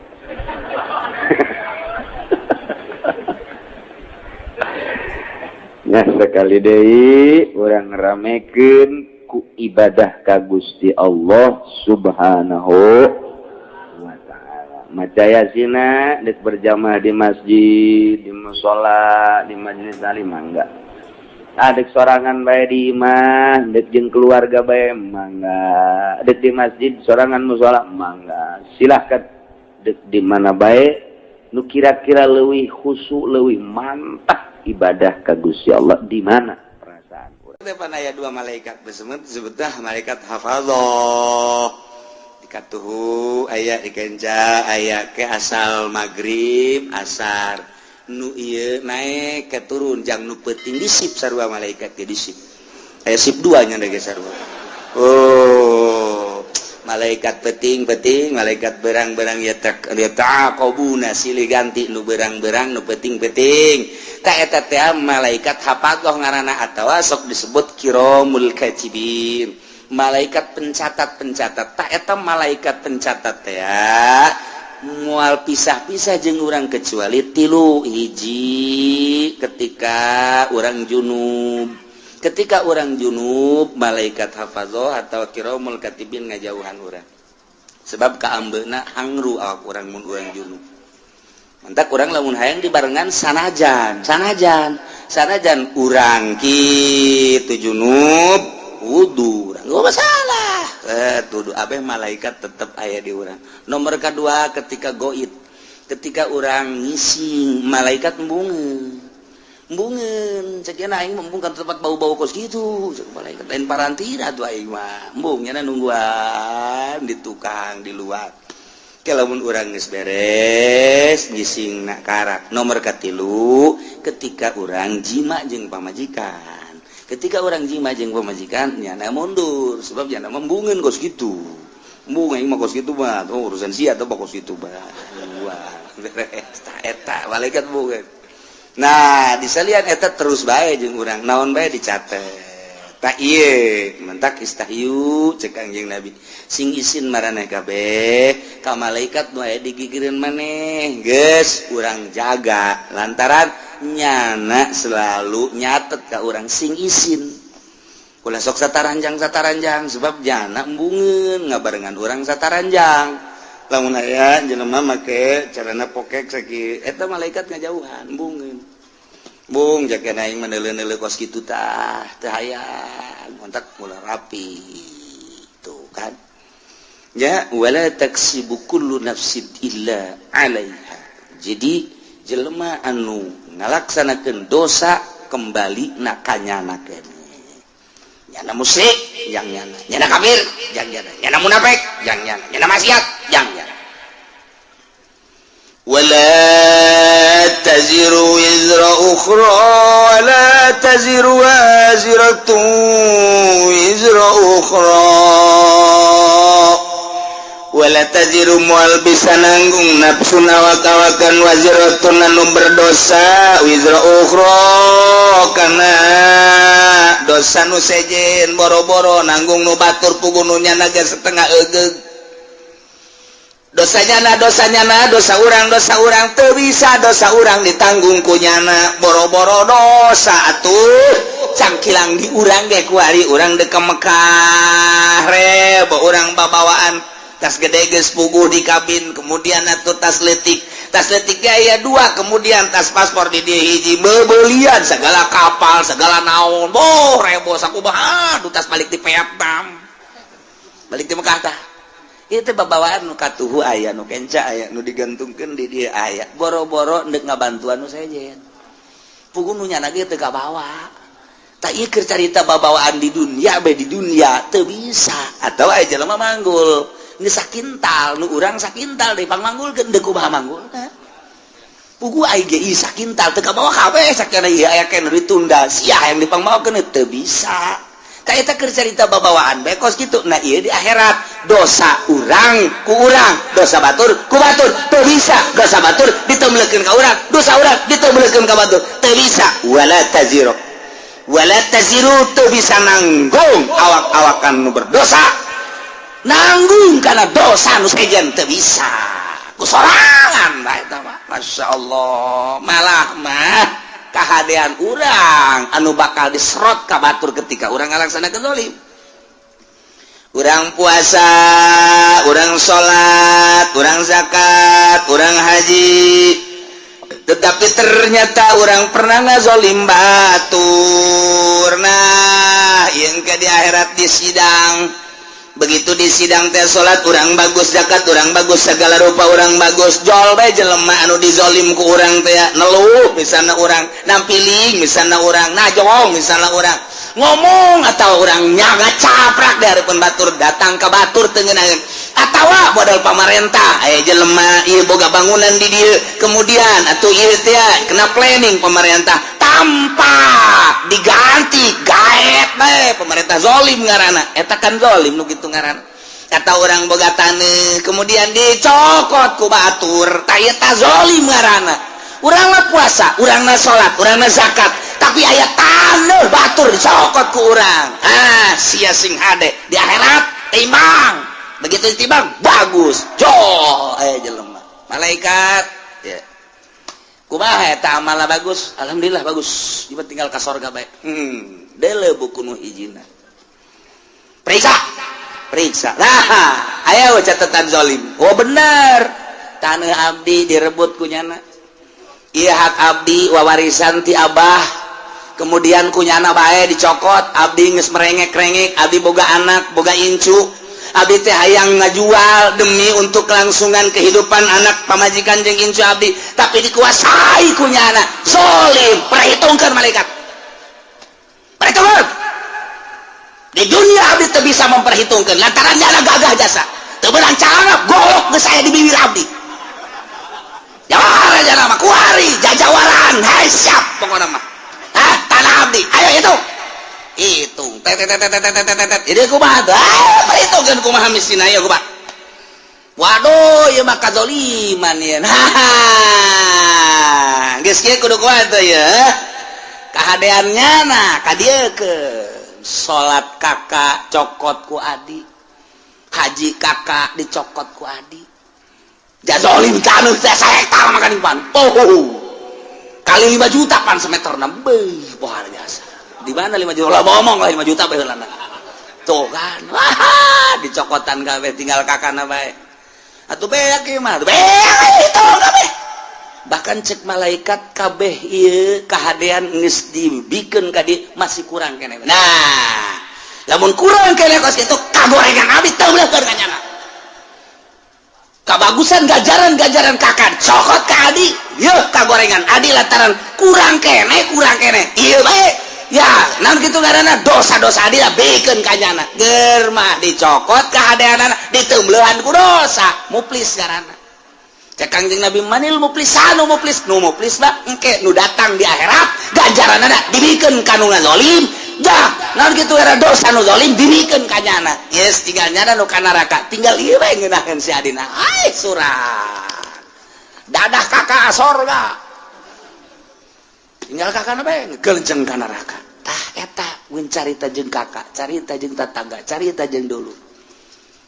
Ya sekali deui urang ramekeun ku ibadah ka Gusti Allah Subhanahu wa taala. Maca yasina dek berjamaah di masjid, di musala, di majelis taklim mangga. Adek sorangan bae di imah, dek jeung keluarga bae mangga. Dek di masjid sorangan musala mangga. Silahkan dek di mana bae nu kira-kira leuwih khusyuk, leuwih mantap ibadah ka Gusti Allah di mana perasaan urang.
Depan aya dua malaikat besemet, disebutlah malaikat hafadzah. Dikatuhu aya dikenca aya ke asal maghrib asar nu ieu naik ke turun jang nu peuting disip sarua malaikat ge disip. Aya sip dua nya ge sarua. Oh, malaikat peting-peting, malaikat berang-berang ya tak ya taqabuna silih ganti nu berang-berang nu peting-peting. Ta eta teh malaikat hafagoh ngaranna atawa sok disebut kiramul katibin. Malaikat pencatat-pencatat. Ta eta malaikat pencatat teh moal pisah-pisah jeung urang kecuali tilu hiji ketika urang junub. Ketika orang junub malaikat hafazoh atau kiramul katibin ngajauhan urang sebab kaambeuna hangru awak urang mun urang junub. Mantak urang lamun hayang dibarengan sanajan sanajan sanajan urang kitu junub wudu urang gak masalah, tuduh abeh malaikat tetep aya di urang. Nomor kedua ketika goib, ketika urang ngising malaikat embungeun embungeun cek aing embung kan tempat bau-bau kos gitu cek malaikat lain parantira tuh aing mah embung nya nungguan di tukang di luar. Ke lamun urang geus beres ngising nak karak. Nomor katilu ketika urang jima jeung pamajikan. Ketika urang jima jeung pamajikan nyana mundur sebab nyana embungeun kos gitu. Embung aing mah kos gitu mah oh, urusan sia atau kos gitu mah. Wah, beres eta malaikat embungeun. Nah, disalian eta terus bae jeung urang naon bae dicatet. Tak ieu mentak istahyu cek Kangjeng Nabi. Sing isin maraneh kabeh ka malaikat nu aya digigireun maneh. Geus urang jaga lantaran nyana selalu nyatet ka urang sing isin. Ulah sok sataranjang-sataranjang sebab jana embungeun ngabarengan urang sataranjang. Lamun aya jelema make carana pokek sakieu eta malaikat ngajauhan embungeun. Bung jaga aing mah neuleuh-neuleuh kos kitu tah teu hayang kontak mula rapi tuh kan. Ya wala taksibu kullu nafsin illa 'alaiha. Jadi jelema anu ngalaksanakeun dosa kembali na kanyana keneh. Nyana musyrik yang nyana, nyana kafir yang nyana, nyana munafik yang nyana, nyana maksiat yang nyana.
ولا تزر وزر أخرى ولا تزر وازرة وزر أخرى ولا تزر moal bisa nanggung nafsun awak-awakan waziratun anu berdosa wizra ukhra kana dosa nu sejen boro-boro nanggung nu batur puguh nu nyana ge setengah egeug dosanya na dosanya na dosa urang teu bisa dosa urang ditanggung ku nyana boro-boro dosa atuh cangkilang di urang ge kuari urang dek ke Mekah rebo urang babawaan tas gede geus puguh di kabin kemudian atuh tas leutik. Tas leutik aya dua, kemudian tas paspor di dieu hiji, bebelian segala kapal, segala naon, boh rebo sakumaha. Aduh, tas balik di Vietnam, balik di Mekah. Tah, itu babawaan nu katuhu aya, nu kenca aya, nu digantungkeun di dieu aya. Boro-boro ndek ngabantuan nu sejen, puguh nu nyana ge teu kabawa. Tak, ieu keur carita babawaan di dunia bae. Di dunia teu bisa atau aya jelema manggul geus sakintal, nu urang sakintal deui pangmanggulkeun, deuk kumaha manggulna? Puguh aing ge ieu sakintal teu kabawa kabeh. Sakana ieu aya keneh ditunda, sia yang dipangmawakeun teu bisa. Tah, eta keur carita babawaan bae kos kitu. Nah, ieu di akhirat dosa urang ku urang, dosa batur ku batur, teu bisa dosa batur ditemblekeun ka urang, dosa urang ditemblekeun ka batur, teu bisa. Wala taziru, wala taziru, teu bisa nanggung awak-awakan nu berdosa, nanggung karena dosa nu sejen teu bisa ku sorangan bae eta mah. Masya Allah, malah mah kahadean urang anu bakal diserot ka batur ketika urang ngalaksanakeun zalim. Urang puasa, urang salat, urang zakat, urang haji, tetapi ternyata urang pernah ngazolim batur. Nah, yang ke di akhirat di sidang, begitu di sidang teh salat urang bagus, zakat urang bagus, segala rupa urang bagus, jol bae jelema anu dizolim ku urang teh neluh. Misalnya urang nampiling, misalnya urang najong, misalnya urang ngomong atau urang nyaga caprak dari pun batur, datang ke batur teu ngeunaheun. Atawa modal pamarentah, aya jelema ieu boga bangunan di dieu, kemudian atuh ieu teh kena planning pemerintah tanpa diganti, gaet bae pemerintah, zolim ngaranna eta kan, zolim nu kitu ngaranna. Kata urang boga taneuh, kemudian dicokot ku batur, tah eta zolim ngaranna. Urang mah puasa, urang mah salat, urang mah zakat, tapi aya taneuh batur dicokot ku urang. Ah, sia sing hade di akhirat timbang. Begitu ditimbang bagus, jol aya jelema, malaikat ya, kumaha eta amalna? Bagus, alhamdulillah bagus, ieu tinggal ka sorga bae. Deuleu buku nu hijina, periksa, periksa. Nah, aya catatan zolim. Oh, bener, tanah abdi direbut ku nyana. Iya, hak abdi wawarisan ti abah, kemudian ku nyana bae dicokot. Abdi geus merengek-rengek, abdi boga anak, boga incu, abdi teh hayang ngajual demi untuk kelangsungan kehidupan anak, pamajikan jeung incu abdi, tapi dikuasai ku nyana, zolim. Perhitungkan malaikat, perhitungkan. Di dunia abdi teu bisa memperhitungkan lantaran nyana gagah jasa, teu beunang calana golok geus aya di bibir abdi. Jawara jana mah kuari jajawaran. Hai, siap pokokna mah. Hah, tanah abdi ayo hitung, hitung, tet tet tet tet tet tet tet. Jadi kumaha tuh? Ah, perhitungkeun kumaha mistina ya, kumaha? Waduh, ieu mah kazoliman ieu. Haha, geus kieu kudu kumaha tuh ya kahadeannya? Nah, ka dieu ke salat kakak cokot ku adi, haji kakak dicokot ku adi, jazolim taneuh teh sahektar makan pan. Oh, kali 5 juta pan semeter beuh, luar biasa. Di mana 5 juta lah, ngomong lah 5 juta baheulana. Tuh kan, wah, dicokotan kabeh, tinggal kakana bae. Atuh beak ieu mah, beak itu kabeh. Bahkan cek malaikat, kabeh ieu kahadean geus dibikeun ka dieu, masih kurang keneh. Nah, lamun kurang keneh kos kitu, kagorengan abdi teu beuleuhkeun ka nyana. Kabagusan gajaran-gajaran kakak cokot ke adi, yeuh kagorengan adi lantaran kurang keneh, kurang keneh ieu bae ya. Naon kitu ngaranna? Dosa-dosa adi lah bikeun ka nyana. Ger mah dicokot kahadeanana, diteumbeuhan ku dosa, muflis ngaranna. Cek Kangjeng Nabi, manil muflisanu? Muflis, nu muflis mah engke nu datang di akhirat, ganjaranana dibikeun ka nu ngazolim. Jah, naon kitu era? Dosa nu zalim dibikeun ka nyana. Yes, tinggal nyana nu ka neraka, tinggal ieu bae ngeunaheun si adina. Ai surat dadah kakak sorga, tinggal kakak bae ngegelenceng ka neraka. Tah, eta mun carita jeung kakak, carita jeung tetangga, carita jeung dulu.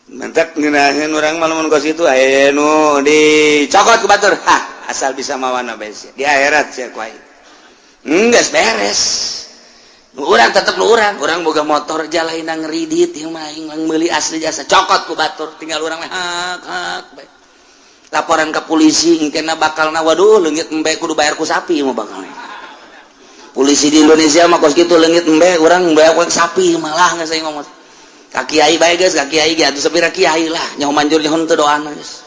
Mentek ngeunaheun urang mah lamun kos kitu. Aya nu dicokot ku batur, hah, asal bisa mawana bae sia di akhirat sia ku aing. Geus beres. Nu urang tetep nu urang, urang boga motor jalaina ngeridit ieu mah, aing meuli asli jasa, cokot ku batur, tinggal urang mah hak hak bae.
Laporan ke polisi engkena bakalna, waduh, leungit embe kudu bayar ku sapi mah bakal. Polisi di Indonesia mah kos kitu, leungit embe urang bayar ku sapi malah. Nggak, saya ngomong ka kiai bae geus, ka kiai ge atuh sapira kiai lah nyaho manjur nyaho teu doana. Geus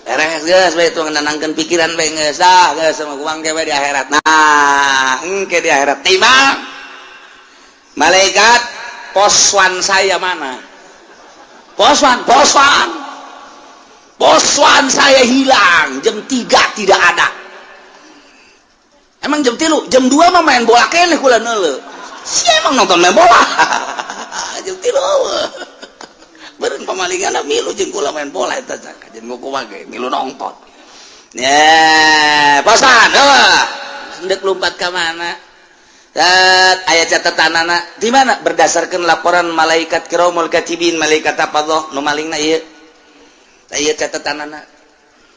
beres, geus bae itu nenangkeun pikiran bae, geus dah, geus sama kuang ke di akhirat. Nah, engke di akhirat timbang malaikat, "Poswan saya mana? Poswan, poswan, poswan saya hilang jam 3, tidak ada." "Emang jam 3?" "Jam 2 mah main bola keneh kula neuleu." Si emang nonton main bola jam 3 beureun pamalingan milu jeung kula main bola eta, jeung kumaha ge milu nonton ya. "Poswan eueuh, hendak lompat ka mana?" Aya catatan anak di mana berdasarkan laporan malaikat kiromul katibin, malaikat apa loh nu malingna ieu. Ieu catatan anak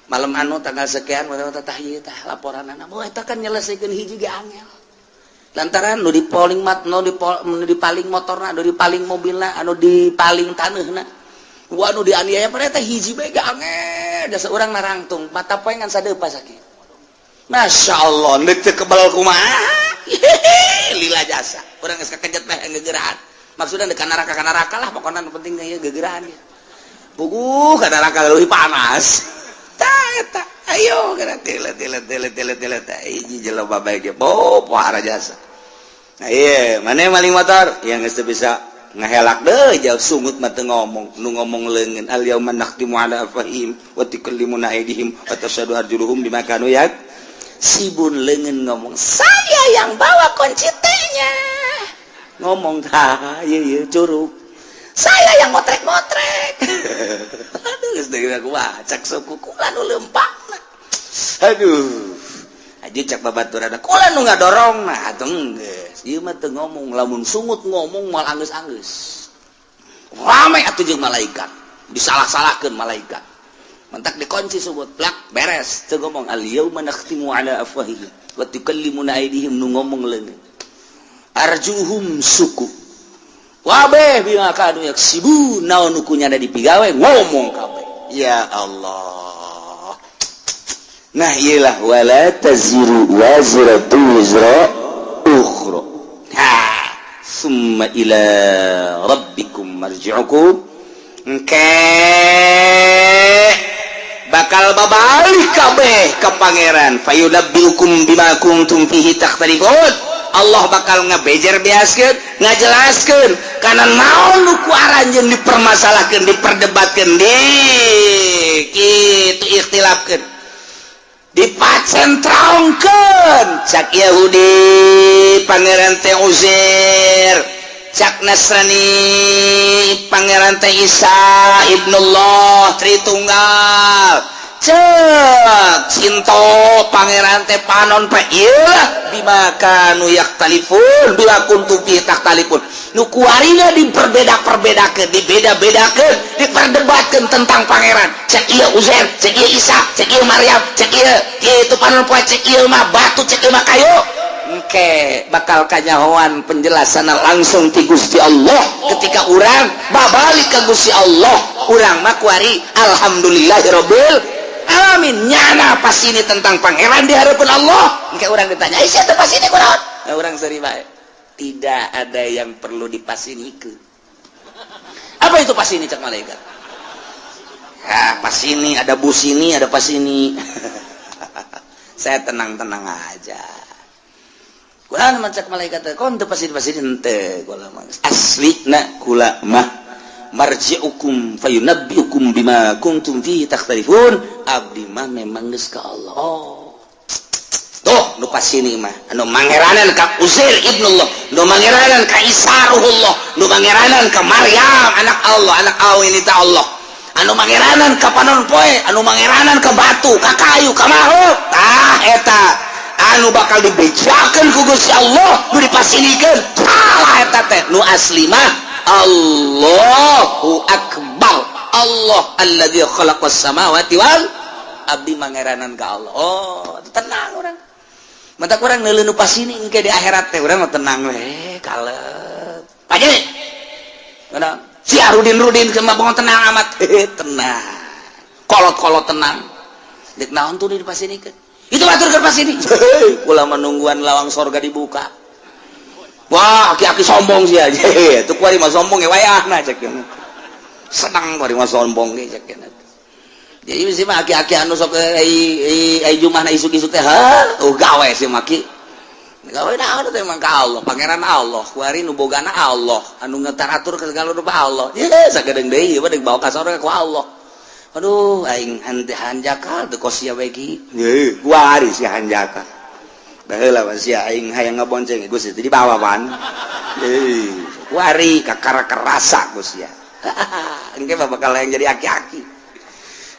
malam anu tanggal sekian tah, ieu tah laporan anak. Oh, eta kan nyelesaikeun hiji ge angel, lantaran nu dipaling mat, nu nu dipaling motorna, nu dipaling mobilna, anu dipaling taneuhna, wah, anu dianiaya pada eta hiji bae ge angel. Jasa urang narangtung mata poe ngan sadeupa sakit. Masya Allah, deuk teu kebal kumaha? Lila jasa urang geus kakejet mah gegerahan, maksudnya ka neraka, ka neraka lah pokoknya. Nu penting ieu gegerahan ya puguh ka neraka leuwih panas. Tah eta, ayo geura tile tile tile tile tile teh hiji jelema bae ge bo pohara jasa. Nah, iya mana maling motor yang geus teu bisa ngahelak deui jauh, sungut mah teu ngomong, nu ngomong leungeun. Al yauma nakhtimu ala afwahihim wa tukallimuna aydihim wa tashhadu arjuluhum bima kanu yaksibun. Leungeun ngomong, "Saya yang bawa kunci T-nya." Ngomong tah ieu, ieu curug, "Saya yang motrek-motrek." Aduh, geus deui aku mah cak suku kula nu leumpangna. Aduh, aja cak babaturan kula nu ngadorong. Nah, atuh geus ieu mah teu ngomong. Lamun sungut ngomong moal anggeus-anggeus rame atuh jeung malaikat, disalah-salahkeun malaikat. Mentak dikunci sungut plak, beres, teu ngomong. Al yauma nakhtimu ala afwahihim wa tukallimuna aydihim, nu ngomong leungeun, arjuhum suku wabe bima kanu yaksibun. Naon nu kunyana dipigawe ngomong kabeh. Ya Allah, nah iyalah, wala taziru waziratu wizra ukhra. Ha, summa ila rabbikum marji'ukum. Engke bakal babalik kabeh ke Pangeran. Fayunabbiukum bima kuntum fihi takhtalifun. Allah bakal ngebejer beaskeun, ngajelaskeun kana naon nu ku aranjeun dipermasalahkeun, diperdebatkeun, di kitu ikhtilafkeun, dipacentrongkeun. Cak Yahudi Pangeran teh Uzair, cak Nasrani Pangeran teh Isa Ibnullah Tritunggal, cek Sinto Pangeran teh panon pe. Iyalah, bima kanu yakhtalifun, bima kuntum fi takhtalifun, nu kuarina diperbeda-perbedakeun, dibeda-bedakeun, diperdebatkeun tentang Pangeran. Cek ieu Uzair, cek ieu Isa, cek ieu Maryam, cek ieu ieu itu panon poe, cek ieu mah batu, cek ieu mah kayu. Engke bakal kanyahoan penjelasan langsung ti Gusti Allah ketika urang babalik ke Gusti Allah. Urang mah kuari alhamdulillahirabbil alamin, nyana pas ini tentang Pangeran di hadapan Allah. Engke urang ditanya, "Ih, siapa pas ini kunaon?" Nah, urang seri bae, tidak ada yang perlu dipasinikeun. "Apa itu pas ini?" cak malaikat. "Ya, pas ini ada bus, ini ada pas ini." "Saya tenang-tenang aja." "Kurang," cak malaikat, "kon teu pasini pasini henteu kula mah. Asli na kula mah marji'ukum fayunabbiukum bima kuntum fihi takhtalifun. Abdi mah memang geus ka Allah." Oh, tuh nu pasini mah anu mangeranan ka Uzair ibnullah, nu mangeranan ka Isa ruhullah, nu mangeranan ka Maryam anak Allah, anak awinita Allah, anu mangeranan ka panon poe, anu mangeranan ka batu, ka kayu, ka makhluk. Tah eta anu bakal dibejakeun ku Gusti Allah, nu dipasinikeun salah eta teh. Nu asli mah Allahu akbar, Allah alladzi khalaqas samawati wal, abdi mangeranan ka Allah. Oh, tenang urang. Mata kurang neuleuh nu pasini engke di akhirat teh urang mah tenang we, kalep. Paje. Si Arudin Rudin kema bangun tenang amat. Tenang. Kolot-kolot tenang. Dek naon tuh dipasinikeun? Itu batur keur pasini. Kula menungguan lawang sorga dibuka. Wah, aki-aki sombong sih aja. Itu kuari mah sombong ya wayahna cek. Senang kuari mah sombong ge cek. Jadi sih mah aki-aki anu sok ai ai jumahna isuk-isuk teh, ha, oh gawe sih maki. Gawe naon teh emang ka Allah, pangeran Allah, kuari nu bogana Allah, anu ngetaratur ke segala rupa Allah. Ye, sagedeung deui ieu mah deuk bawa ka sorga ku Allah. Aduh, aing hanjakal teu kos sia we ki. Ye, kuari si hanjakal. Baheula mah sia aing hayang ngabonceng Gusti teh dibawa pan. Ye, kuari kakara kerasa Gusti sia. Engke mah bakal yang jadi aki-aki.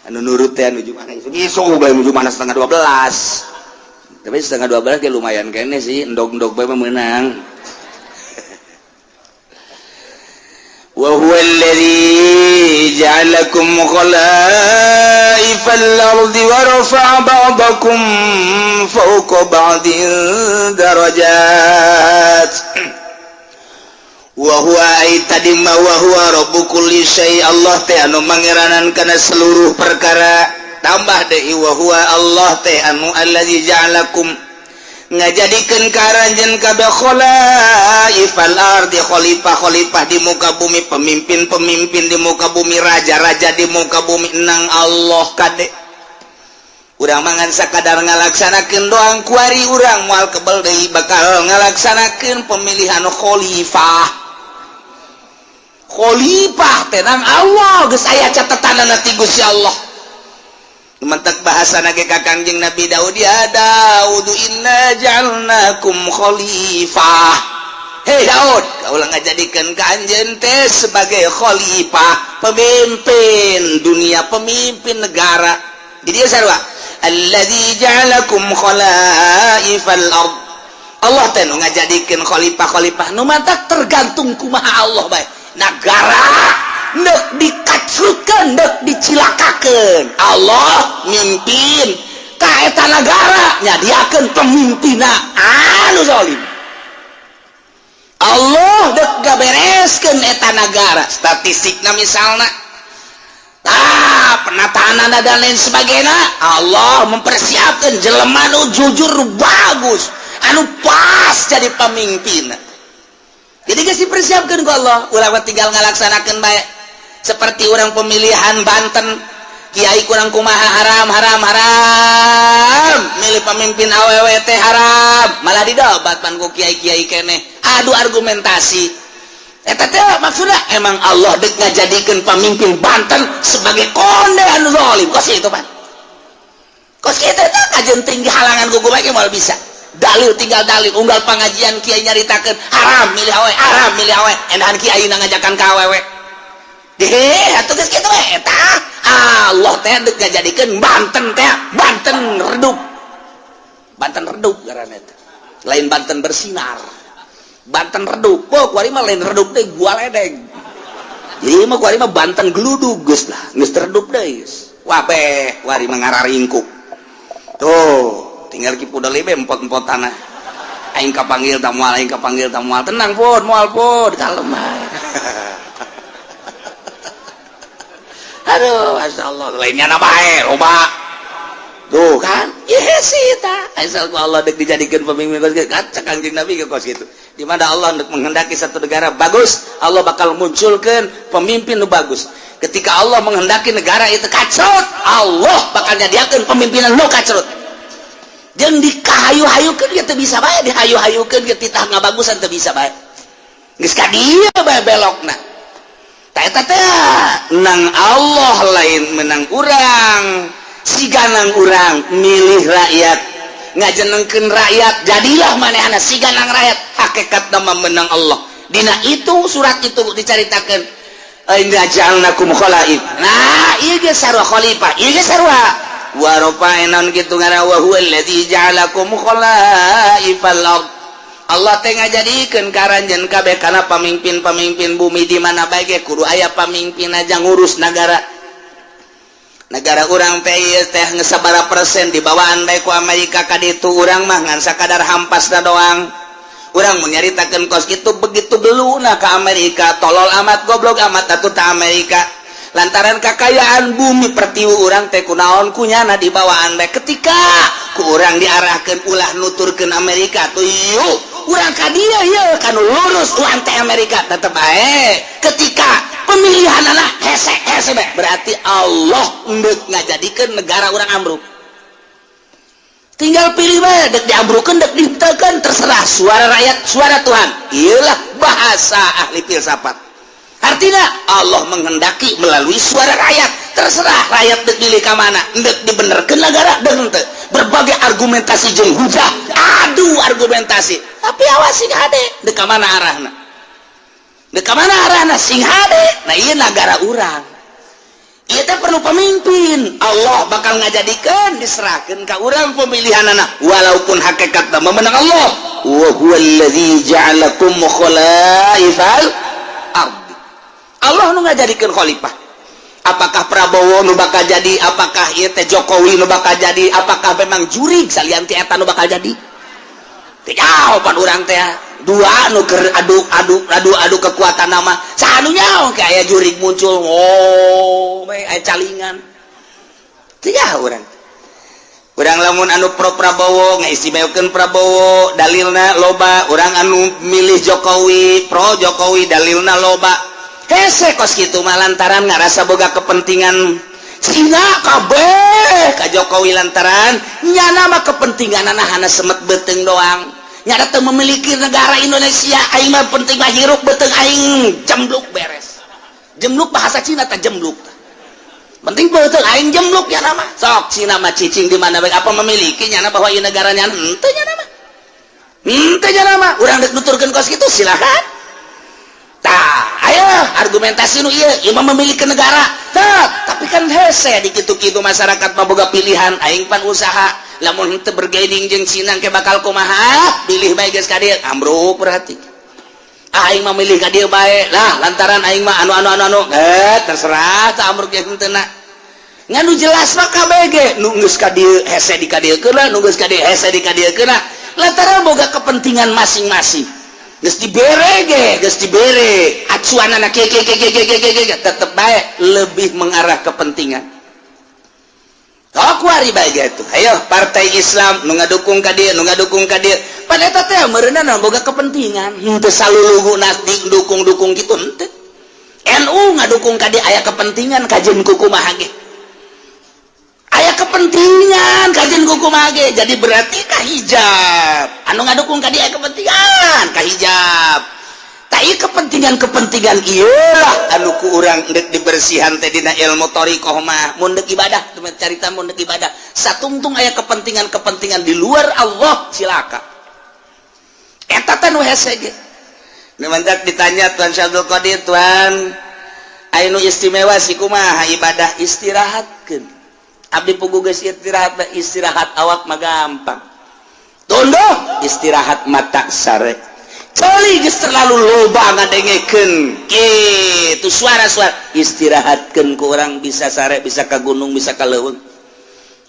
Anu nurut teh anu mana isuk isuk bae nuju mana setengah 12. Tapi setengah 12 ge lumayan kene sih, endog-endog bae mah meunang.
Wa huwa alladhi ja'alakum khalaifal ardi wa rafa'a ba'dakum fawqa ba'din darajat. Wa huwa ay tadi ma wa huwa rabbu kulli syai, Allah teh anu mangeranan kana seluruh perkara. Tambah deui wa huwa Allah teh anu allazi ja'alakum ngajadikeun ka aranjeun kabeh khalaifal ardi, khalifah-khalifah di muka bumi, pemimpin-pemimpin di muka bumi, raja-raja di muka bumi nang Allah kade. Urang mangan sakadar ngalaksanakeun doang kuari urang moal kebel deui bakal ngalaksanakeun pemilihan khalifah. Khalifah teh nang Allah geus aya catetanana ti Gusti Allah. Mentek bahasa nage ka Kangjeng Nabi Daud, ya Daud inna ja'alnakum khalifah. Hei Daud, kaulah ngajadikeun ka anjeun teh sebagai khalifah, pemimpin dunia, pemimpin negara. Di dieu sarua alladzi ja'alakum khalaifal ard. Allah teh nu ngajadikeun khalifah-khalifah nu matak tergantung kumaha Allah bae. Nagara ndek dikacrutkeun, ndek dicilakakeun, Allah mimpin ka eta nagara, nyadiakeun pemimpinna anu zalim. Allah dek gabereskeun eta nagara, statistikna misalna ah penataan dan lain sebagainya, Allah mempersiapkan jelema nu jujur, bagus, anu pas jadi pemimpin. Jadi geus dipersiapkan ku Allah, urang mah tinggal ngalaksanakeun bae. Seperti orang pemilihan Banten, kiai kurang kumaha haram haram haram, milih pemimpin awewe teh haram, malah didobat pan ku kiai-kiai keneh adu argumentasi. Eta teh maksudnya emang Allah dek ngajadikeun pemimpin Banten sebagai konde anu zalim kos itu pan. Kos kitu teh kajeun tinggi halangan ku bae moal bisa. Dalil tinggal dalil, unggal pengajian kiai nyaritakeun haram milih awewe, haram milih awewe, endahan kiai ngajakan ka awewe. Deh, atuh geus kitu we eta. Allah teh dek ngajadikeun Banten teh Banten redup. Banten redup ngaranna teh. Lain Banten bersinar. Banten redup. Oh, kuari mah lain redup teh gua ledeng. Jadi mah kuari mah Banten geludug geus lah, geus redup deui geus. Wabeh, kuari mah ngararingkuk. Tuh, tinggal ki pudel be empot-empot tanah. Aing kapanggil ta moal, aing kapanggil ta moal. Tenang pun, moal pun, kalem bae. Aduh, Masya Allah, lainnya na bae, loba. Tuh kan, iya sih ta. Asal ku Allah dek dijadikan pemimpin kos kitu, kacak Kangjeng Nabi ke kos kitu. Di mana Allah dek menghendaki satu negara bagus, Allah bakal munculkan pemimpin nu bagus. Ketika Allah menghendaki negara itu kacrut, Allah bakal nyadiakeun pemimpinan nu kacrut. Jeung dikahayu-hayukeun ge teu bisa bae, dihayu-hayukeun ge titah ngabagusan teu bisa bae. Geus ka dieu bae belokna. Eta teh nang Allah lain menang urang, siganang urang milih rakyat, ngajenengkeun rakyat, jadilah manehna siganang rakyat. Hakikat nama menang Allah. Dina itu surat itu dicaritakeun inna ja'alnakum khalaif. Nah, ieu ge sarua khalifah, ieu ge sarua wa rafa'na kitu ngaran wa huwa allazi ja'alakum khalaifal ard. Allah teh ngajadikeun ka aranjeun kabeh kana pamimpin-pamimpin bumi. Di mana bae ge kudu aya pamimpin aja ngurus nagara. Negara urang teh ieu teh geus sabaraha persen dibawaan bae ku Amerika ka ditu, urang mah ngan sakadar hampasna doang. Urang mun nyaritakeun kos kitu begitu beluna ka Amerika, tolol amat, goblok amat atuh ta Amerika.
Lantaran kakayaan bumi pertiwi urang teh kunaon kunyana dibawaan bae. Ketika ku urang diarahkan ulah nuturkeun Amerika tuh, yuk urang ka dieu, yeuh kanu lurus urang teh Amerika, tetep bae ketika pemilihan anak hese hese bae, berarti Allah endek ngajadikeun negara urang ambruk. Tinggal pilih bae, dek diambrukeun, dek dihenteukeun, terserah. Suara rakyat suara Tuhan, iyalah bahasa ahli filsafat. Artinya Allah menghendaki melalui suara rakyat. Terserah rakyat dek pilih ka mana, dek dibenerkeun negara dek henteu. Berbagai argumentasi jeung hujah, adu argumentasi, tapi awas, sing hade dek ka mana arahna, dek ka mana arahna, sing hade. Nah, ieu negara urang. Ieu teh perlu pemimpin. Allah bakal ngajadikeun, diserahkeun ka urang pemilihan anak, walaupun hakikatna memenang Allah. Wa huwallazi ja'alakum khalaifal ardi. Allah nu ngajadikeun khalifah. Apakah Prabowo nu bakal jadi, apakah ieu teh Jokowi nu bakal jadi, apakah memang jurig salian ti eta nu bakal jadi, teu pan urang teh dua nu keur adu adu adu adu kekuatan nama saha nu nyaho kayak jurig muncul, oh aya calingan. Teu urang urang lamun anu pro Prabowo ngaistimewakeun Prabowo, dalilna loba. Urang anu milih Jokowi, pro Jokowi, dalilna loba. Hese kos kitu mah lantaran ngarasa boga kepentingan Cina kabeh ka Jokowi, lantaran nyana mah kepentingan hana semet beuteung doang, nyana teu memiliki negara Indonesia. Aing mah penting mah hirup beuteung aing jembluk, beres. Jembluk bahasa Cina tah, jembluk. Penting beuteung aing jembluk ya nama. Sok Cina mah cicing di mana bae, apa memiliki nyana bahwa ieu negaranya? Henteu nyana mah, henteu nyana mah. Urang dek nuturkeun kos kitu silakan. Tah, ayo argumentasi nu ieu, ieu mah memiliki negara. Tah, tapi kan hese di kitu-kitu masyarakat mah boga pilihan. Aing pan usaha, lamun henteu bergaining jeung Cina ke bakal kumaha? Pilih bae geus ka dieu, ambruk berarti. Aing mah milih ka dieu bae lah, lantaran aing mah anu anu anu anu, eh terserah tah ambruk jeung henteu na. Ngan nu jelas mah KBG nu geus ka dieu hese di ka dieu keuna, nu geus ka dieu hese di ka dieu keuna, lantaran boga kepentingan masing-masing. Geus dibere ge, geus dibere acuan anak ke ke ke ke ke ke ke, tetep bae lebih mengarah kepentingan. Oh, kuari bae gitu. Ayo partai Islam nu ngadukung ka dieu, nu ngadukung ka dieu, pada eta teh meureunna boga kepentingan, henteu salulugu dukung-dukung gitu, henteu. NU ngadukung ka dieu aya kepentingan, kajeun kumaha ge aya kepentingan, kajeun kumaha ge. Jadi berarti ka hijab anu ngadukung ka dieu aya kepentingan ka hijab. Tak, kepentingan-kepentingan iyalah anu ku urang dek dibersihan teh dina ilmu thoriqoh mah. Mun dek ibadah, carita mun dek ibadah satungtung aya kepentingan-kepentingan di luar Allah, cilaka. Eta teh nu hese ge. Nu mantak ditanya Tuan Syabdul Qadir, "Tuan, anu istimewa si kumaha ibadah?" "Istirahatkeun. Abdi pugu geus istirahat." Istirahat awak mah gampang tunduh, istirahat mata sare. Celi geus terlalu loba ngadengekeun kitu suara-suara, istirahatkeun ku urang bisa sare, bisa ka gunung, bisa ka leuweung.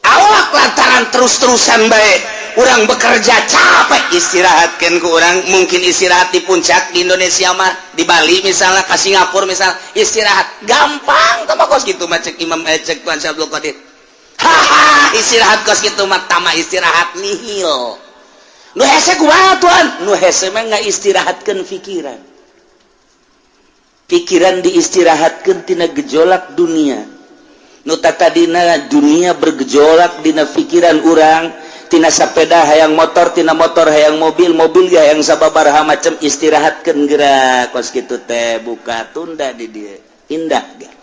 Awak lantaran terus-terusan bae urang bekerja capek, istirahatkan ku urang mungkin istirahat di puncak di Indonesia mah, di Bali misalnya, ke Singapura misalnya, istirahat gampang. Tama kos gitu mah cek Imam, cek Tuan Syabdul Qadir, haha, istirahat kos gitu mah tama istirahat nihil. Nu hese kumaha, Tuan? Nu hese mah nggak istirahatkan pikiran. Pikiran diistirahatkan tina gejolak dunia. Nu tadina dunia bergejolak dina pikiran urang, tina sepeda hayang motor, tina motor hayang mobil, mobil ya yang sababaraha macam, istirahatkan gerak kos kitu teh, buka tunda di dia indah gak.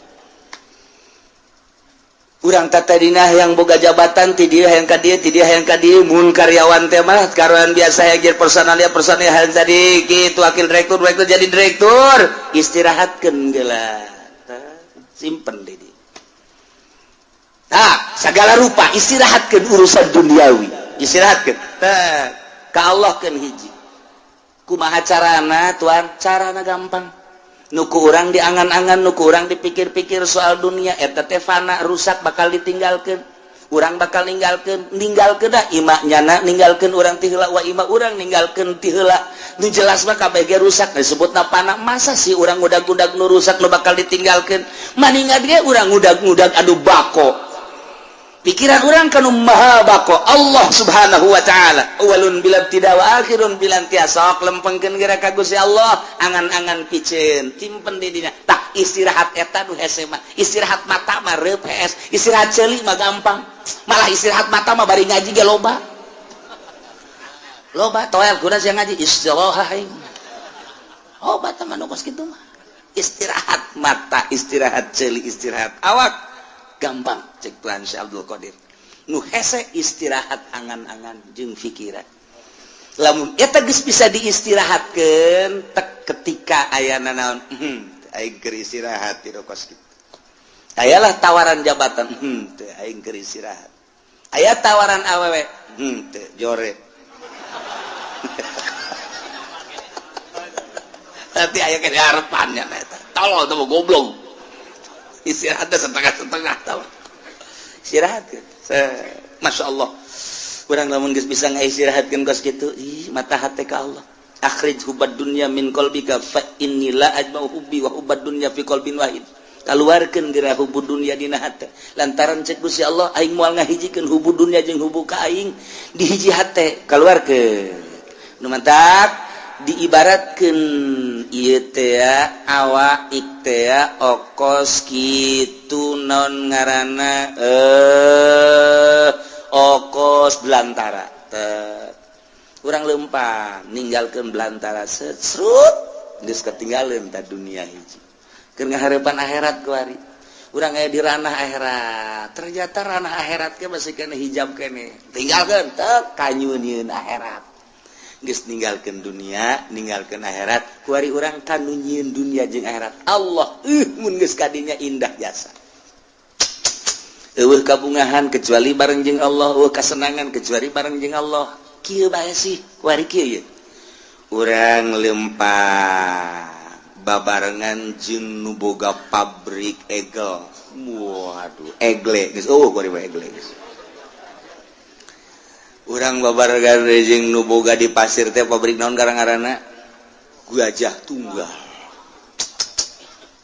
Urang tadina yang boga jabatan ti dieu hayang ka dieu, ti dieu hayang ka dieu. Mun karyawan teh mah karyawan biasa yang jadi personalia, personalia hayang tadi kitu, wakil direktur, direktur, jadi direktur, istirahatkeun geula, simpen di dieu. Nah, segala rupa istirahatkeun urusan duniawi, istirahatkeun tah ka Allah keun hiji. Kumaha carana, Tuan? Carana gampang. Nu ku urang diangan-angan, nu ku urang dipikir-pikir soal dunia eta teh fana, rusak, bakal ditinggalkan. Urang bakal ninggalkeun ninggalkeun da ima nyana ninggalkeun urang ti heula wa ima urang ninggalkeun ti heula. Nu jelas mah kabeh ge rusak disebutna pana. Masa sih urang ngudag-ngudag nu rusak nu bakal ditinggalkeun? Maningan ge urang ngudag-ngudag anu bako. Pikiran urang kanu maha bako Allah Subhanahu wa taala. Awalun bila ibtida wa akhirun bila intiha. Sok lempengkeun geura ka Gusti Allah, angan-angan piceun timpen di dina. Tah istirahat eta nu hese mah. Istirahat mata mah reup hees, istirahat ceuli mah gampang. Malah istirahat mata mah bari ngaji ge loba. Loba toel guna sia ngaji istirahat aing. Obat mah nu kos kitu mah. Istirahat mata, istirahat ceuli, istirahat awak gampang cek Tuhan Syekh Abdul Qadir. Nu hese istirahat angan-angan jeung pikiran. Lamun eta geus bisa diistirahatkeun tek ketika aya naon, aing keur istirahat di kos kitu. Ayalah tawaran jabatan, teu aing keur istirahat. Aya tawaran awewe, teu jore. Nanti aya ke harapannya eta. Tolol teh goblok. Istirahatnya setengah-setengah tau. Istirahat kan. Masya Allah. Urang lamun geus bisa ngaistirahatkeun kos kitu, ih mata hate ka Allah. Akhrij hubbad dunya min qalbika fa inni la ajma'u hubbi wa hubbad dunya fi qalbin wahid. Kaluarkeun geura hubbud dunya dina hate. Lantaran cek Gusti Allah aing moal ngahijikeun hubbud dunya jeung hubbu ka aing di hiji hate. Kaluarkeun. Nu mantak diibaratkeun ieu teh awak teh okos kitu non ngaranna okos belantara. Urang lempang ninggalkeun belantara serut geus ketinggalan ta dunia hiji. Keur ngaharepan akhirat kuari. Urang aya di ranah akhirat. Ternyata ranah akhirat ge masih kena hijab keneh. Tinggalkeun teu kanyunieun akhirat. Geus ninggalkeun dunia, ninggalkeun akhirat, kuari urang kanu nyieun dunia jeung akhirat. Allah mun geus kadinya indah jasa. Eueuh kabungahan kecuali bareng jeung Allah, eueuh kasenangan kecuali bareng jeung Allah. Kieu bae sih, kuari kieu ye. Urang lempang babarengan jeung nu boga pabrik egel. Waduh, egle geus eueuh kuari mah egle geus. Urang babarengan jeung nu boga di pasir teh pabrik naon garang-garana? Gajah Tunggal.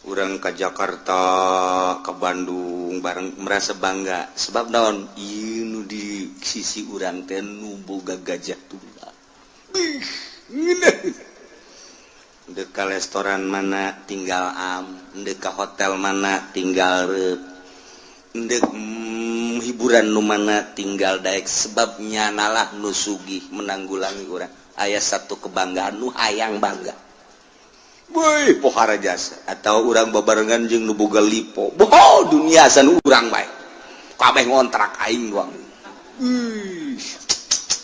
Urang ka Jakarta, ka Bandung bareng merasa bangga sebab naon? Ieu nu di sisi urang teh nu boga Gajah Tunggal. Ih, ngeunah. Deuk ka restoran mana tinggal am, deuk ka hotel mana tinggal reup. Deuk hiburan nu mana tinggal daek sebabnya nalah nu sugih menanggulangi urang. Aya satu kebanggaan nu hayang bangga. Woi, pohara jasa atau urang babarengan jeung nu boga lipo. Boh, dunia san urang bae. Kabeh ngontrak aing doang.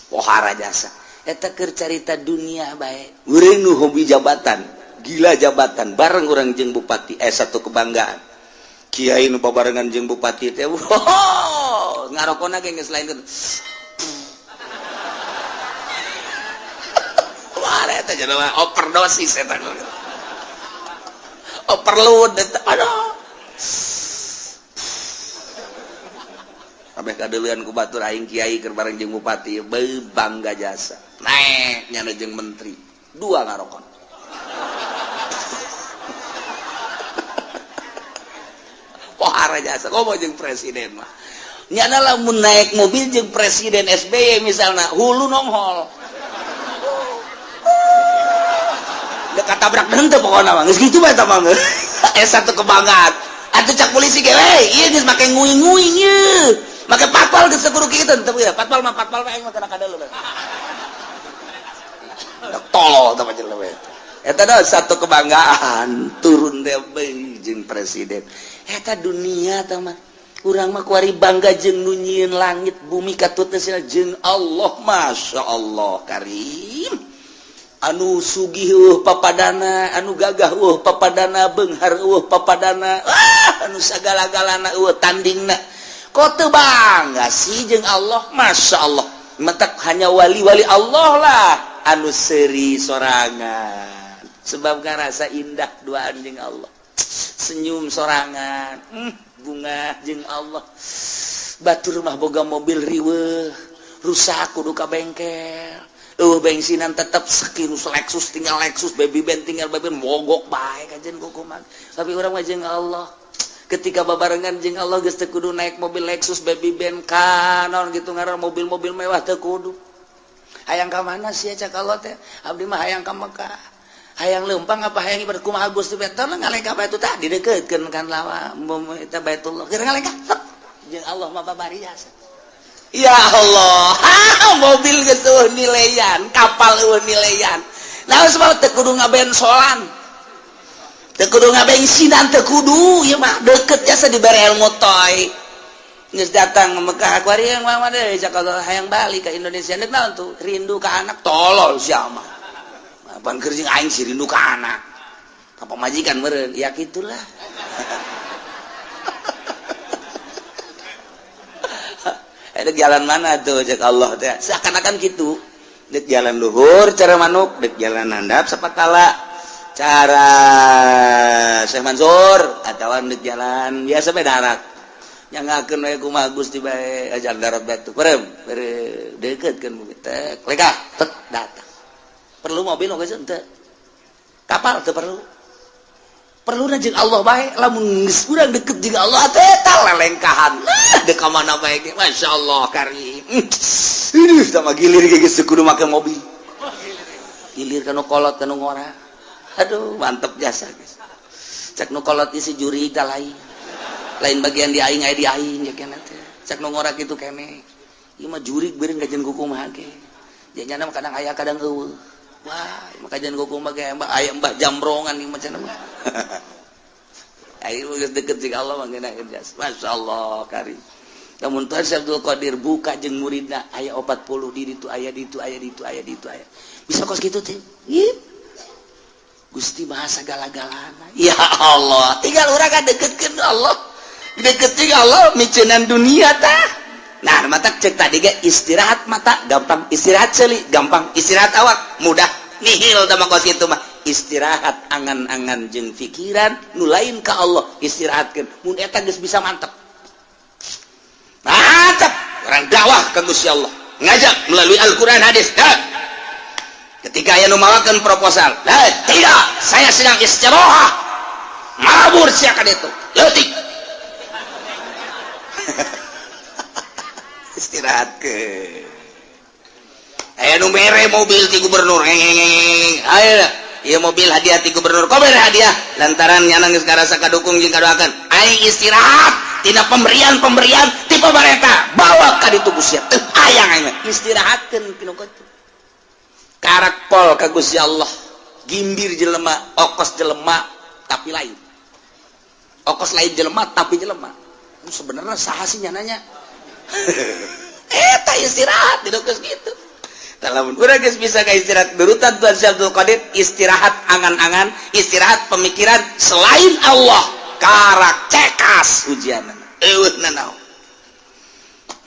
Pohara jasa. Eta keur carita dunia bae. Urang nu hobi jabatan, gila jabatan bareng urang jeung bupati satu kebanggaan. Kiai nu babarengan jeung bupati teh, wow, ngarokona ge geus lain kitu. Wah, eta jelema overdosis eta. Overload eta. Aduh. Kabeh kadeuleun ku batur aing kiai keur bareng jeung bupati, beuh bangga jasa. Naek nyana jeung menteri, dua ngarokon. Pohara jasa komo jeung presiden mah. Nyana lamun naik mobil jeung presiden SBY misalna hulu nonghol. Dekat tabrak henteu pokona mah. Geus kitu bae eta mah. Satu kebanggaan. Atuh cak polisi ge we, ieu geus make nguing-nguing ieu. Make patpal geus kudu kitu teu ya. Patpal mah patpal aing mah kana kadeuleu. Tolol teh mah jelema. Eta dah satu kebanggaan turun teh jeung presiden. Eta dunia teh mah. Urang mah kuari bangga jeung nu nyieun langit bumi katut teh jeung Allah. Masya Allah karim. Anu sugih papadana, anu gagah papadana, beunghar papadana, anu sagala-galana tandingna. Kok teu bangga sih jeung Allah? Masya Allah. Mentak hanya wali-wali Allah lah anu seuri sorangan. Sebab ngarasa indah duaan jeung Allah. Senyum sorangan, bunga jeung Allah. Batur mah boga mobil riweuh, rusak kudu ka bengkel. Eueuh bensinan tetep sekirus Lexus tinggal Lexus, baby band tinggal baby band, mogok bae kajen kukuman. Tapi urang mah jeung Allah. Ketika babarengan jeung Allah geus teu kudu naik mobil Lexus, baby band, kanon gitu ngaran mobil-mobil mewah teu kudu. Hayang ka mana sih cak Allah teh? Abdi mah hayang ka Mekah. Hayang leumpang apa hayang ibadah kumaha Gusti teh ngalengkah batu tah didekeutkeun kan lawa eta Baitullah. Keur ngalengkah jeung Allah mah babari jasa. Ya Allah, mobil geus eueuh nileyan, kapal eueuh nileyan. Nah, sebab teu kudu ngabensolan. Teu kudu ngabensinan, teu kudu ieu mah deket jasa dibere ilmu toy. Geus datang ke Mekah kuari yang mah deui cak Allah hayang balik ke Indonesia deuk naon tuh? Rindu ka anak tolol sia mah. Apaan keur jeung aing sih rindu ka anak. Ka pamajikan meureun, ya kitulah. Dek jalan mana tuh cek Allah teh seakan-akan gitu. Dek jalan luhur cara manuk, dek jalan handap sapakala cara Syekh Mansur atawa dek jalan biasa bae darat. Nyangakeun we kumaha Gusti bae ajar darat batu. Perem, bere deuketkeun bumi teh. Lekah, tek datang. Perlu mobil geus henteu. Kapal teu perlu. Perlu jeung Allah bae lamun geus urang deket jeung Allah teh eta lelengkahan. Dek ka mana bae ge masyaallah karim. Ini sama gilir ge geus kudu make mobil. Gilir ka nu kolot ka nu ngora. Aduh mantep jasa geus. Cek nu kolot isi juri tah lain. Lain bagian di aing aya di aing ya keneh teh. Cek nu ngora kitu keneh. Ieu mah jurig beureun kajian kumaha ge. Janyana mah kadang aya kadang eueuh. Wah, maka jangan kumaha ge aya mbah jambrongan ieu mah cenah mah. Ayo geus deket jeung Allah mah ngeunah jasa. Masyaallah karim. Namun Tuhan Syekh Abdul Qadir buka jeung muridna aya 40 di ditu aya ditu aya ditu aya ditu aya. Bisa kos kitu teh. Ieu Gusti maha sagala-galana. Ya Allah, tinggal urang kadeketkeun Allah. Deket jeung Allah miceunan dunia tah. Nah, mata cek tadi ge istirahat mata gampang, istirahat seuli gampang, istirahat awak mudah. Nihil tah mah kos kitu mah. Istirahat angan-angan jeung pikiran nu lain ka Allah istirahatkeun. Mun eta geus bisa mantep. Mantep orang dakwah ka Gusti Allah. Ngajak melalui Al-Qur'an hadis. Dah. Ketika aya nu mawakeun proposal, "Lah, tidak, saya sedang istirahat." Mabur sia ka ditu. Leutik. Istirahat ke. Aya nu mere mobil ti gubernur. Ayo, ieu mobil hadiah ti gubernur. Kok mere hadiah? Lantaran nyana geus ngarasa kadukung jeung kadoakeun. Aing istirahat tina pemberian-pemberian ti pamarentah. Bawa ka ditu Gusti. Teu hayang aing mah. Istirahatkeun pinu kitu. Karak pol ka Gusti Allah. Gimbir jelema, okos jelema tapi lain. Okos lain jelema tapi jelema. Sebenarnya saha sih nyananya? Eta istirahat di geus kitu. Lamun urang geus bisa ka istirahat durutan Tuhan Syekh Abdul Qadir, istirahat angan-angan, istirahat pemikiran selain Allah, karak cekas ujianna. Eueuh nanaon.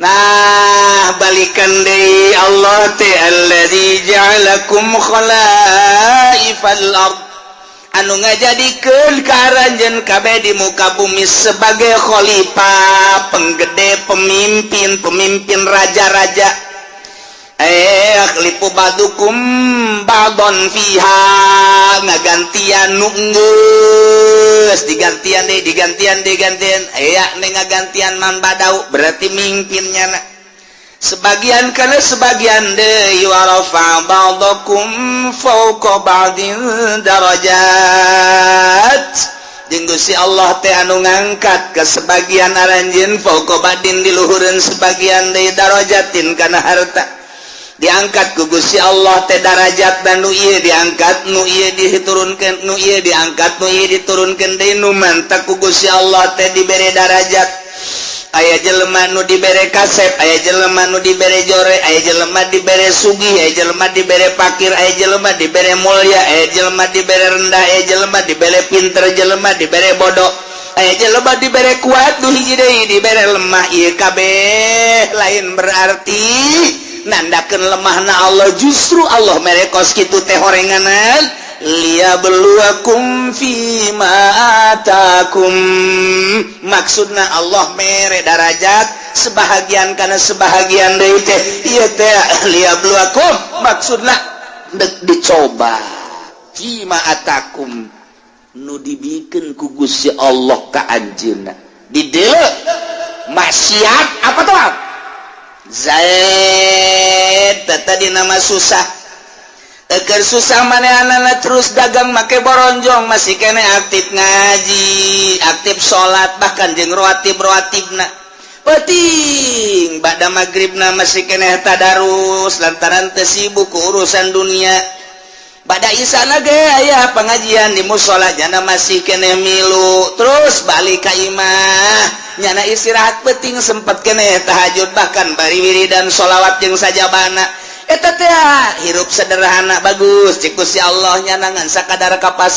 Nah, balikan deui Allah teh alladzi ja'alakum khalaifal ard. Anu ngajadikeun ka aranjeun kabeh di muka bumi sebagai khalifah, penggede, pemimpin, pemimpin raja-raja. Yakhlifu ba'dukum ba'don fiha, ngagantian nu geus digantian deui, digantian digantian aya nih ngagantian man badau berarti mimpinnya na. Sebagian kana sebagian deui wa rafa ba'dakum fawqa ba'din darajat. Jeung Gusti Allah teh anu ngangkat ke sebagian aranjeun fawqa ba'din diluhureun sebagian deui darajatin kana harta. Diangkat ku Gusti Allah teh darajat dan nu ieu diangkat, nu ieu diturunkeun, nu ieu diangkat, nu ieu diturunkeun deui, nu mantak ku Gusti Allah teh dibere darajat. Aya jelema nu dibere kasep, aya jelema nu dibere jore, aya jelema dibere sugih, aya jelema dibere pakir, aya jelema dibere mulia, aya jelema dibere rendah, aya jelema dibere pinter, jelema dibere bodoh, aya jelema dibere kuat, nu hiji deui dibere lemah. Ieu kabeh lain berarti nandakeun lemahna Allah, justru Allah mere kos kitu teh horenganan. Liyabluwakum fima atakum. Maksudna Allah mere darajat sebahagian karena sebahagian deui teh ieu teh liyabluwakum, maksudna dek dicoba fima atakum, nu dibikeun ku Gusti Allah ka anjeunna. Di dieu maksiat apa tuh? Zaid tadi nama susah. Eger susah manehna terus dagang make boronjong, masih kene aktif ngaji, aktif salat, bahkan jeung rawatib rawatibna. Penting ba'da maghribna masih kene tadarus lantaran teu sibuk ku urusan dunia. Ba'da isana ge aya pengajian di musola, nyana masih kene milu. Terus balik ka imah, nyana istirahat, penting sempat kene tahajud, bahkan bari wiridan sholawat jeung sajabana. Eta teh hirup sederhana bagus cik Gusti Allah, nyanangan sakadar kapasitas.